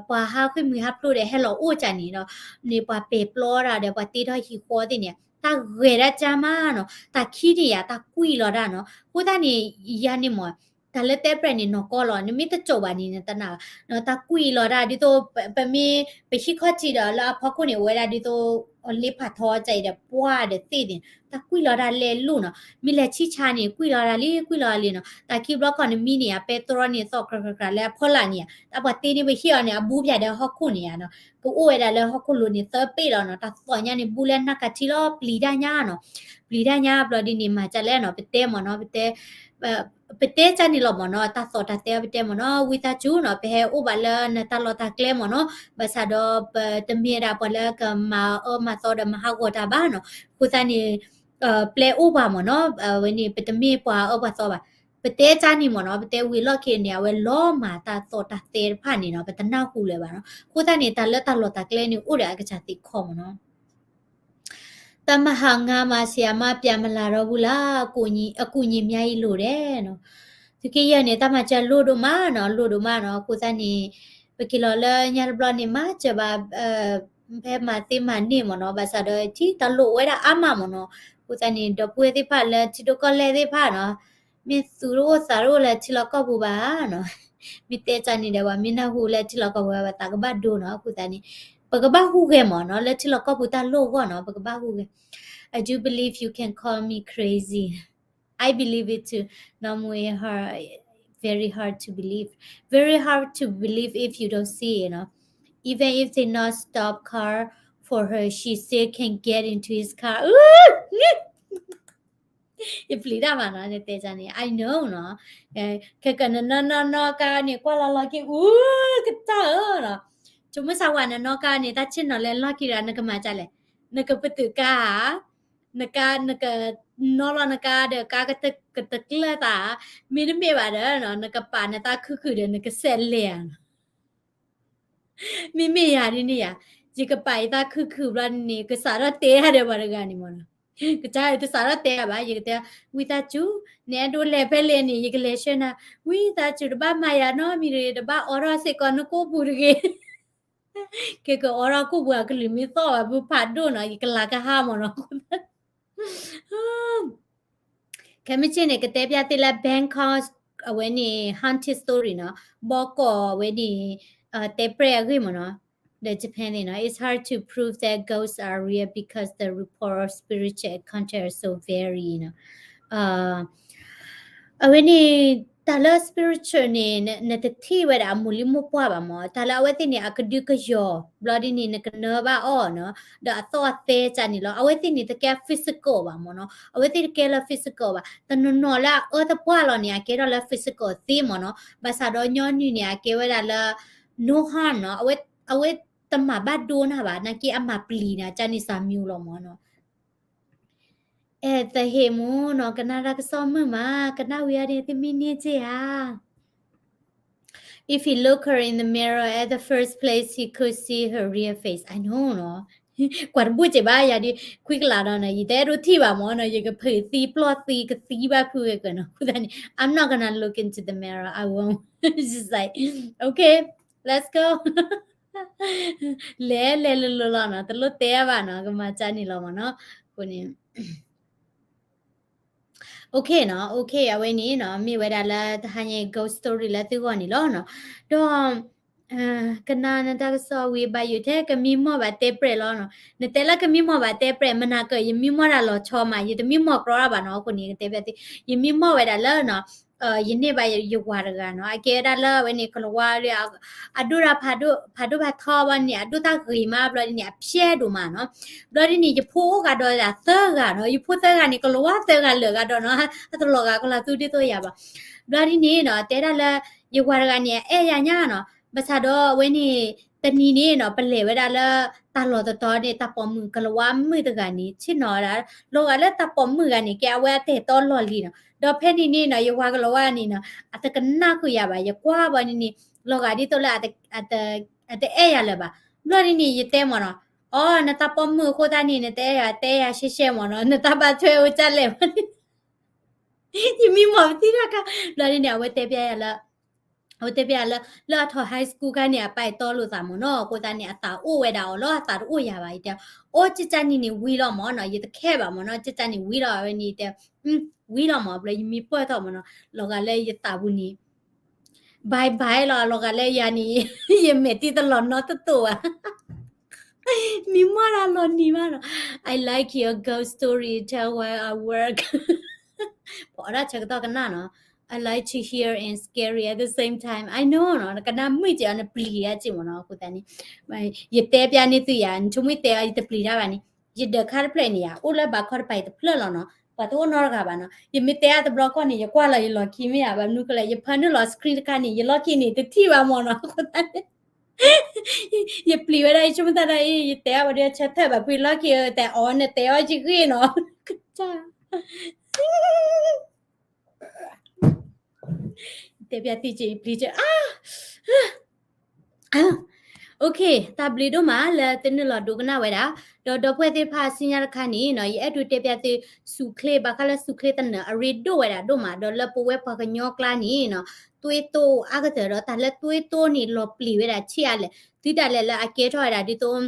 ပှၤဟးဃ့ၢ်မှံဟးဖျိးဒီးဟဲလီၤအိၣ်ကန့ၣ်ဒီး န့ၣ်ပှၤပဲာ်ပျီတၢ်ဒီး ပှၤတ့ထီၣ်ဟံၣ်ဃီသ့ၣ်န့ၣ် တၢ်ဂဲၤဒၣ်ကါမးနီၤ, တၢ်ခံန့ၣ်ယါ တၢ်ကွံာ်လီၤတၢ်နီၤ, အဃိသတးန့ၣ် ယၤန့ၣ်မ့ၢ် တၢ်လၢတဲပြဲၢ်န့ၣ် နီၢ်ကီၢ်လီၤ, နမ့ၢ်တကၠိာ်ဘၣ်န့ၣ် နတနာ်ဘၣ်, တၢ်ကွံာ်လီၤတၢ် ဒ်သိး ပမ့ၢ် ပဟံၣ်ခီၣ်ထံးဒီးလၢအဖီခိၣ်န့ၣ် အိၣ်ဝဲဒၣ်ဒ်သိး လ့ဖးထီကအံၤဒီး ပှၢ်ဒီးသ့ၣ်န့ၣ် တၢ်ကွံာ်လီၤတၢ်လဲၤလိၤနီၤ, မ့ၢ်လဲၤဆံဆါန့ၣ် ကွံာ်လီၤတၢ်လံ ကွံာ်လီၤတၢ်လံနီၤ, တၢ်ခံဘျီခီန့ၣ်မံန့ၣ် အပဲတြီန့ၣ်သီၣ်ကြၢးကြၢးကြၢးလၢအဖီလာ်န့ၣ် တၢ်ပှၤတ့န့ၢ်ပဟံၣ်အီၤန့ၣ် အဘူးပၠးဒီးဟီၣ်ခိၣ်န့ၣ်ယါနီၤ, ကအိၣ်ဝဲဒၣ်လၢဟီၣ်ခိၣ်လိၤန့ၣ်သၢပ့ၣ်လီၤနီၤ, တၢ်သီၣ်ညါန့ၣ် ဘူးလၢနၢ်ကထံလီၤ ပျံၤတၢ်ညါနီၤ, ပျံၤတၢ်ညါဘျီဒ်န့ၣ် မၤကလဲၣ်နီၤ, ပတဲမ့ၢ်နီၤ, ပတဲ ပတဲကန့ၣ်လီၤမ့ၢ်နီၤ, တၢ်သီၣ်တၢ်သဲအီၤပတဲမ့ၢ်နီၤ, ဝံသးစူၤနီၤ ပဟဲအိၣ်ဘၣ်လၢနတၢ်လီၢ်တၢ်ကျဲမ့ၢ်နီၤ, ဘၣ်ဆၣ်ဒီးပတမ့ၢ်ဒၣ်ပှၤလၢကမၤအၢမၤသီဒီးမၤဟးဂီၤတၢ်ဘၣ်နီၤ, အဃိသတးန့ၣ် ပျဲအိၣ်ပှၤမ့ၢ်နီၤ, အဝဲန့ၣ် ပတမ့ၢ်ပှၤအၢပှၤသီဘၣ်, ပတဲကန့ၣ်မ့ၢ်နီၤ, ပတဲဝံၤလီၢ်ခံန့ၣ် အဝဲလီၤမၢ်တၢ်သီၣ်တၢ်သဲတဖၣ်န့ၣ်နီၤ, ပတနၢ်ဟူလၢၤဘၣ်နီၤ, အဃိသတးန့ၣ် တၢ်လၢတၢ်လီၢ်တၢ်ကျဲန့ၣ် အိၣ်ဒီးအကစၢ်သ့ၣ်ခီမ့ၢ်နီၤ. တၢ်မၤဟးငါမၤဆံးအမါပျၢ်မလၤဒီးဘူးလၢ်, အကူအညီမ့ၢ်အံၤလိၣ်ဒဲးနီၤ, သုက့ယဲၢ်န့ၣ် တၢ်မၤစၢၤလိၣ်ဒိၣ်မးနီၤ, လိၣ်ဒိၣ်မးနီၤ, အဃိသတးန့ၣ် ပက့ၤလီၤလၢညါတဘျီန့ၣ် မၤစၢၤဘၣ် ဖဲမၤသ့မၤန့ၢ်မ့ၢ်နီၤ, ဘၣ်ဆၣ်ဒီးထံၣ်တၢ်လိၣ်ဝဲဒၣ်အါမးမ့ၢ်နီၤ, အဃိသတးန့ၣ် ဒီပုၢ်ဝဲၢ်သ့ၣ်တဖၣ်လၢထံဒိၣ်ကီၢ်လဲၢ်သ့ၣ်တဖၣ်နီၤ, မ့ၢ်သူတအိၣ်သးတအိၣ်လၢထံလီၢ်ကီၢ်ပူၤဘၣ်နီၤ, မ့ၢ်တဲကန့ၣ်ဒီး ပှၤမ့ၢ်နၢ်ဟူလၢထံလီၢ်ကီၢ်ပူၤဘၣ်သးကဘၣ်ဒိနီၤ, အဃိသတးန့ၣ် ပကဘၣ်ဟူးဂဲၤမ့ၢ်နီၤ, လၢထံလီၢ်ကီၢ်ပူၤတၢ်လိၣ်အဂီၢ်နီၤ, ပကဘၣ်ဟူးဂဲၤ. I do believe you can call me crazy. I believe it too. Normally hard, very hard to believe. Very hard to believe if you don't see it, you know. Even if they not stop car for her, she still can get into his car. ယပျံၤတၢ်မးနီၤ, နတဲကန့ၣ် I know နီၤ, ခဲကနနီၢ်နီၢ်နီၢ်ကါန့ၣ် ကွၢ်လီၤလီၢ်ခံ အူကတၢၢ်ဧၢနီၤ, ဆိမိၣ်စၢ်ဝဲနနီၢ်ကါန့ၣ် တၢ်ဆ့ၣ်နီၤလၢလီၢ်ခံဒီး နကမၤဒ်လဲၣ်, နကပတုာ်ကါဧါ, နကါ နကနီၣ်လီၤနကါဒီး ကါကတကျၢၢ်သး, မ့တမ့ၢ်ဘၣ်ဒီးနီၤ နကပာ်နသးခုၣ်ခုၣ်ဒီး နကစဲးလဲၤဧါနီၤ. မ့မ့ၢ်ယၤဒ်န့ၣ်ယါ, ယကပာ်ယသးခုၣ်ခုၣ်ဘျီန့ၣ် ကစးထီၣ်တဲတၢ်ဒီးပှၤတဂၤန့ၣ်မ့ၢ်နီၤ, ကစးတစးထီၣ်တဲတၢ်ဘၣ်, ယကတဲ ဝံသးစူၤ နအဲၣ်ဒိးလဲၤဖဲလဲၣ်န့ၣ် ယကလဲၤဆှၢနၤ, ဝံသးစူၤ တဘၣ်မၤယၤနီတမံၤတဂ့ၤ, တဘၣ်အိးထီၣ်စ့ၢ်ကီးနကိာ်ပူၤတဂ့ၤ. ကဲကအိးထီၣ်ကိာ်ပူၤအကလုၢ်မ့ၢ်သီၣ်ဘၣ် ပဖးဒိၣ်နီၤ ယကလၤကဟါမ့ၢ်နီၤ. ခဲမုၢ်ဆ့ၣ်န့ၣ် ကတဲပျၢ်သ့လၢ Bangkok အဝဲန့ၣ် haunted story နီၤ, ဘီကီၢ်အဝဲန့ၣ် တဲပြဲၢ်အဂ့ၢ်မ့ၢ်နီၤ, the Japan န့ၣ်နီၤ, it's hard to prove that ghosts are real because the report of spiritual encounter are so varied နီၤ. အဝဲန့ၣ် တၢ်လၢ spiritual န့ၣ် နတထံၣ်ဝဲဒၣ်အမိၢ်လံမိၢ်ပှၢ်ဘၣ်မ့ၢ်, တၢ်လၢအဝဲသ့ၣ်န့ၣ် အကဒုကယီၤ ဘျီဒ်န့ၣ် နကနၢဘၣ်အီၤနီၤ, ဒီးအသီၣ်အသဲကန့ၣ်လီၤ. အဝဲသ့ၣ်န့ၣ် တကဲ physical ဘၣ်မ့ၢ်နီၤ, အဝဲသ့ၣ်တကဲလၢ physical ဘၣ်. တနီၤနီၤလၢအအၢသပှၢ်လီၤန့ၣ် အကဲထီၣ်လၢ physical သ့မ့ၢ်နီၤ, ဘၣ်ဆၣ်ဒီးညီနုၢ်န့ၣ် အကဲဝဲဒၣ်လၢ no harm နီၤ, အဝဲတမၤဘၣ်ဒိနၤဘၣ်, နာ်က့အမၤပျံၤနၤ ကန့ၣ်စၢ်မံၤလီၤမ့ၢ်နီၤ. အဲၣ်သဟ့ၣ်မူနီၤ, ကနၣ်တၢ်ကစီၣ်မုာ်မး, ကနၣ်ဝံၤအီၤန့ၣ် သုမ့ၢ်န့ၢ်က့ဧါ. If he look her in the mirror at the first place, he could see her real face. I know နီၤ. ကွၢ်တဘူၣ်က့ဘၣ်ယၤဒ် ခွံကလးဒီးနီၤ, ယတအဲၣ်ဒိးထံၣ်ဘၣ်မ့ၢ်နီၤ, ယကဖုးသံပျီၢ်သံကသံဘၣ်ဖုဂ့ၤကနီၤ, အဃိသတးန့ၣ် I'm not gonna look into the mirror, I won't. It's just like, okay, let's go. လဲၤလဲၤလိၤလိၤလီၤနီၤ, တလိၣ်တဲဘၣ်နီၤ, ကမၤကန့ၣ်လီၤမ့ၢ်နီၤ, အဃိန့ၣ် OK နီၤ, OK အဝဲန့ၣ်နီၤ, မ့ၢ်ဝဲဒၣ်လၢတဟါညါ ghost story လၢသုဂီၢ်န့ၣ်လီၤနီၤ, ဒီး ကနၣ်နတၢ်ကစီၣ်ဝံၤဘၣ်ယိၣ်ထဲကမံမီၢ်ဘၣ်တဲပြဲၢ်လီၤနီၤ, နတဲလၢကမံမီၢ်ဘၣ်တဲပြဲၢ်, မနၤကၢၢ် ယမံမီၢ်တၢ်လီၤဆီမး, ယတမံမီၢ်ကြီတၢ်ဘၣ်နီၤ, အဃိန့ၣ် ကတဲပြဲၢ်သ့, ယမံမီၢ်ဝဲဒၣ်လၢနီၤ ယန့ၢ်ဘၣ်ယဝၤတဂၤနီၤ, အကဲဝဲဒၣ်လၢအဝဲန့ၣ် ကလၤဝါလၢ အဒိၣ်တၢ်ဖးဒိၣ်ဖးဒိၣ်ဖးထီဘၣ်န့ၣ် အဒိၣ်တၢ်ဂ့ၤမးဘျီဒ်န့ၣ် အဖျဲၣ်ဒိၣ်မးနီၤ. ဘျီဒ်န့ၣ် ယဖိအိၣ်ကဒီးသၢဂၤနီၤ, ယဖိသၢဂၤန့ၣ် ကလၤဝါသၢဂၤလၢာ်ကဒီးနီၤ, အတလီၤဂာ်ကလၤသူဒ်သိးယၤဘၣ်. ဘျီဒ်န့ၣ်နီၤ တဲဒၣ်လၢ ယဝၤတဂၤန့ၣ် အအဲၣ်ယၤညါနီၤ, ဘၣ်ဆၣ်ဒီးအဝဲန့ၣ် တနံၤန့ၣ်နီၤ ပလဲၤဝဲဒၣ်လၢ တၢ်လီၢ်တတီၤန့ၣ် တၢ်ပိာ်မုၣ်ကလၤဝါမုၣ်တဂၤန့ၣ် ဆ့ၣ်နီၤဝဲဒၣ် လီၤဂာ်လၢတၢ်ပိာ်မုၣ်ဂၤန့ၣ် ကဲအဝဲအတဲာ်တီလီၢ်လံၤနီၤ, ဒီးဖဲန့ၣ်န့ၣ်နီၤ ယဝၤကလၤဝါန့ၣ်နီၤ အတကနၣ်ဃုာ်ယၤဘၣ်, ယကွၢ်ဘၣ်န့ၣ်န့ၣ် လီၤဂာ်ဒ်သိးလၢ အတအဲၣ်ယၤလၢၤဘၣ်. ဘျီဒ်န့ၣ် ယတဲမ့ၢ်နီၤ, အိ နတၢ်ပိာ်မုၣ်အဃိသတးန့ၣ် နတအဲၣ်ယၤ တဲယၤရှဲရှဲမ့ၢ်နီၤ, နတၢ်ဘၣ်ထွဲအိၣ်ကၢ်လဲၣ်မ့ၢ်န့ၣ် ယမံမီၢ်ပသံတခါ, ဘျီဒ်န့ၣ် အဝဲတဲပျဲယၤလၢ အဝဲတဲပျဲယၤလၢ လၢအထီၣ် high school ခါန့ၣ် အပၢ်အံၤတီလိာ်သးမ့ၢ်နီၤ, အဃိသတးန့ၣ် အသးအိၣ်ဝဲဒၣ်အီၤလီၤ, အသးတအိၣ်ယၤဘၣ်, ယတဲ, အိ ကကၢ်နံၤန့ၣ်ဝံၤလီၤမ့ၢ်နီၤ, ယတခဲဘၣ်မ့ၢ်နီၤ, ကကၢ်နံၤဝံၤလီၤ, အဝဲန့ၣ်တဲ, ဝံၤလီၤမ့ၢ်, ဘျီယမံပၢၢ်ထီၣ်မ့ၢ်နီၤ, လီၤဂာ်လၢယသးပူၤန့ၣ် bye bye လီၤ, လီၤဂာ်လၢယၤန့ၣ် ယမဲာ်တံၢ်တလီၤနီတတိာ်ဘၣ် မံမီၢ်တၢ်လီၤနံၤမးနီၤ, I like your ghost story, tell while I work ပအီၣ်ဒၣ်ဆၢကတီၢ်ကနၣ်နီၤ, I like to hear and scary at the same time, I know နီၤ, နကနၣ်မုာ်က့ၤအီၤ နပျံၤဒၣ်က့ၤမ့ၢ်နီၤ, အဃိသတးန့ၣ် ယတဲပျဲန့ၢ်သုယၤ, နဆိကမိၣ်တဲအီၤ ယတပျံၤတၢ်ဘၣ်န့ၣ်, ယဒၢးခါတဖျၢၣ်န့ၣ်ယၤ အိၣ်လၢဘးခီတပၤအံၤတဖျၢၣ်လီၤနီၤ, ပှၤတအိၣ်နီတဂၤဘၣ်နီၤ, ယမ့ၢ်တဲအါတဘျီခီန့ၣ် ယကွၢ်လီၤယလီၢ်ခံမ့ၢ်ဧါ, ဘၣ်မနုၤဃိလဲၣ်, ယဖၢနုာ်လီၤ screen တခါန့ၣ် ယလီၢ်ခံန့ၣ် တထံၣ်ဘၣ်မ့ၢ်နီၤ, အဃိသတးန့ၣ် ယပျံၤဝဲဒၣ် ယဆိကမိၣ်သးဒ်အံၤ ယတဲအါဝဲဒၣ်ဆၢထၢၣ်ဘၣ်ဖုလီၢ်ခံဧၢ, တဲအီၤ နတဲအီၤယဂ့ၢ်နီၤ, တဲပျဲသုက့ၤ ယပျံၤက့ၤ အါ OK, တၢ်ဘျုးဒိၣ်မးလၢသုနုာ်လီၤဒိကနၣ်ဝဲဒၣ်, ဒီးဒီပုၢ်ဝဲၢ်သ့ၣ်တဖၣ်ဆူညါတခါန့ၣ်နီၤ, ယအဲၣ်ဒိးတဲပျဲသု ဆူၣ်ချ့ ဘၣ်ဃးလၢဆူၣ်ချ့သနၢၣ် အရ့ဒိၣ်ဝဲဒၣ်ဒိၣ်မး, ဒီးလၢပဝဲပှၤကညီကျါန့ၣ်နီၤ, သွေးတိုးအါကတၢၢ်ဒီး တၢ်လၢသွေးတိုးန့ၣ် လီၤပျံၤဝဲဒၣ်ဆံးအါလဲၣ်, သုတၢ်လဲၣ်လၢအကဲထီၣ်ဝဲဒၣ်ဒ်သိး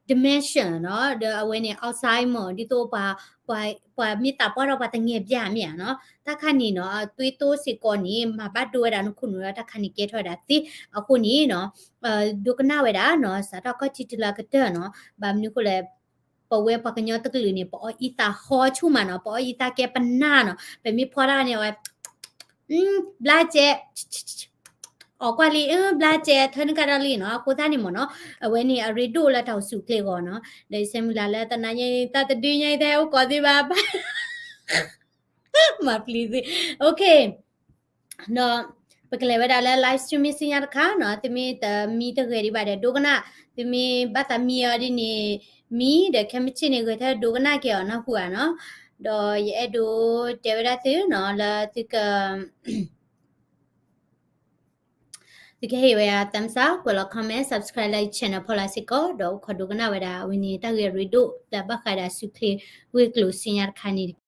dementia နီၤ, ဒီးအဝဲန့ၣ် Alzheimer ဒ်သိးပှၤ ပှၤမ့ၢ်သးပှၢ်ထီၣ်ပှၤတငဲၤဘၣ်မ့ၢ်ဧါနီၤ, တၢ်ခါန့ၣ်နီၤ သွေးတိုးစ့ၢ်ကီးန့ၣ် မၤဘၣ်ဒိဝဲဒၣ်နခိၣ်နူာ်ဒီး တၢ်ခါန့ၣ်ကဲထီၣ်ဝဲဒၣ်သ့, အဃိန့ၣ်နီၤ ဒိကနၣ်ဝဲဒၣ်နီၤ, စးထီၣ်ခီၣ်ထံးတုၤလၢအကတၢၢ်နီၤ, ဘၣ်မနုၤဃိလဲၣ်, ပဝဲပှၤကညီတကလုာ်န့ၣ် ပအီၣ်အံသးဟီဆူၣ်မးနီၤ, ပအီၣ်အံသးကဲပနၢ်နီၤ, ပမ့ၢ်ဖီတၢ်န့ၣ် အဝဲ ဘျါကဲး အီၣ်ကွၢ်လံ ဘျါကဲး ထၢနုာ်ကဒီးလံနီၤ, အဃိသတးန့ၣ်မ့ၢ်နီၤ, အဝဲန့ၣ်အရ့ဒိၣ်လၢတၢ်အိၣ်ဆူၣ်ချ့အဂီၢ်နီၤ, ဒီးယဆၢမုၢ်လၢ်လၢတနၤညါအံၤ တၢ်တဒုညါအံၤ တဟဲအိၣ်ကိးသုဘၣ်ဘၣ်, မၤပျံၤသု, OK, ဒီးပကလဲၤဝဲဒၣ်လၢ live streaming ဆူညါတခါနီၤ, သုမ့ၢ်တမံတဂဲၤဒံးဘၣ်ဒီး ဒိကနၣ်, သုမ့ၢ်ဘၣ်သးမံအီၤဒ်န့ၣ် မံဒီး ခဲမုၢ်ဆ့ၣ်န့ၣ် ဂဲၤထၢၣ်ဒိကနၣ်က့ၤအီၤနီၢ်ဟူဧါနီၤ, ဒီးယအဲၣ်ဒိးတဲဝဲဒၣ်သုနီၤ လၢသုက သုကဟ့ၣ်ဝဲဒၣ် thumbs up, ကွဲးလီၤ comment, subscribe လၢ channel ဖီလာ်စ့ၢ်ကီး, ဒီးအိၣ်ခိးဒိကနၣ်ဝဲဒၣ် အဝဲန့ၣ်တၢ်ဂ့ၢ်အရ့ဒိၣ်လၢဘၣ်ဃးဒီးဆူၣ်ချ့ဂ့ၢ်ကျိၤဆူညါတခါန့ၣ်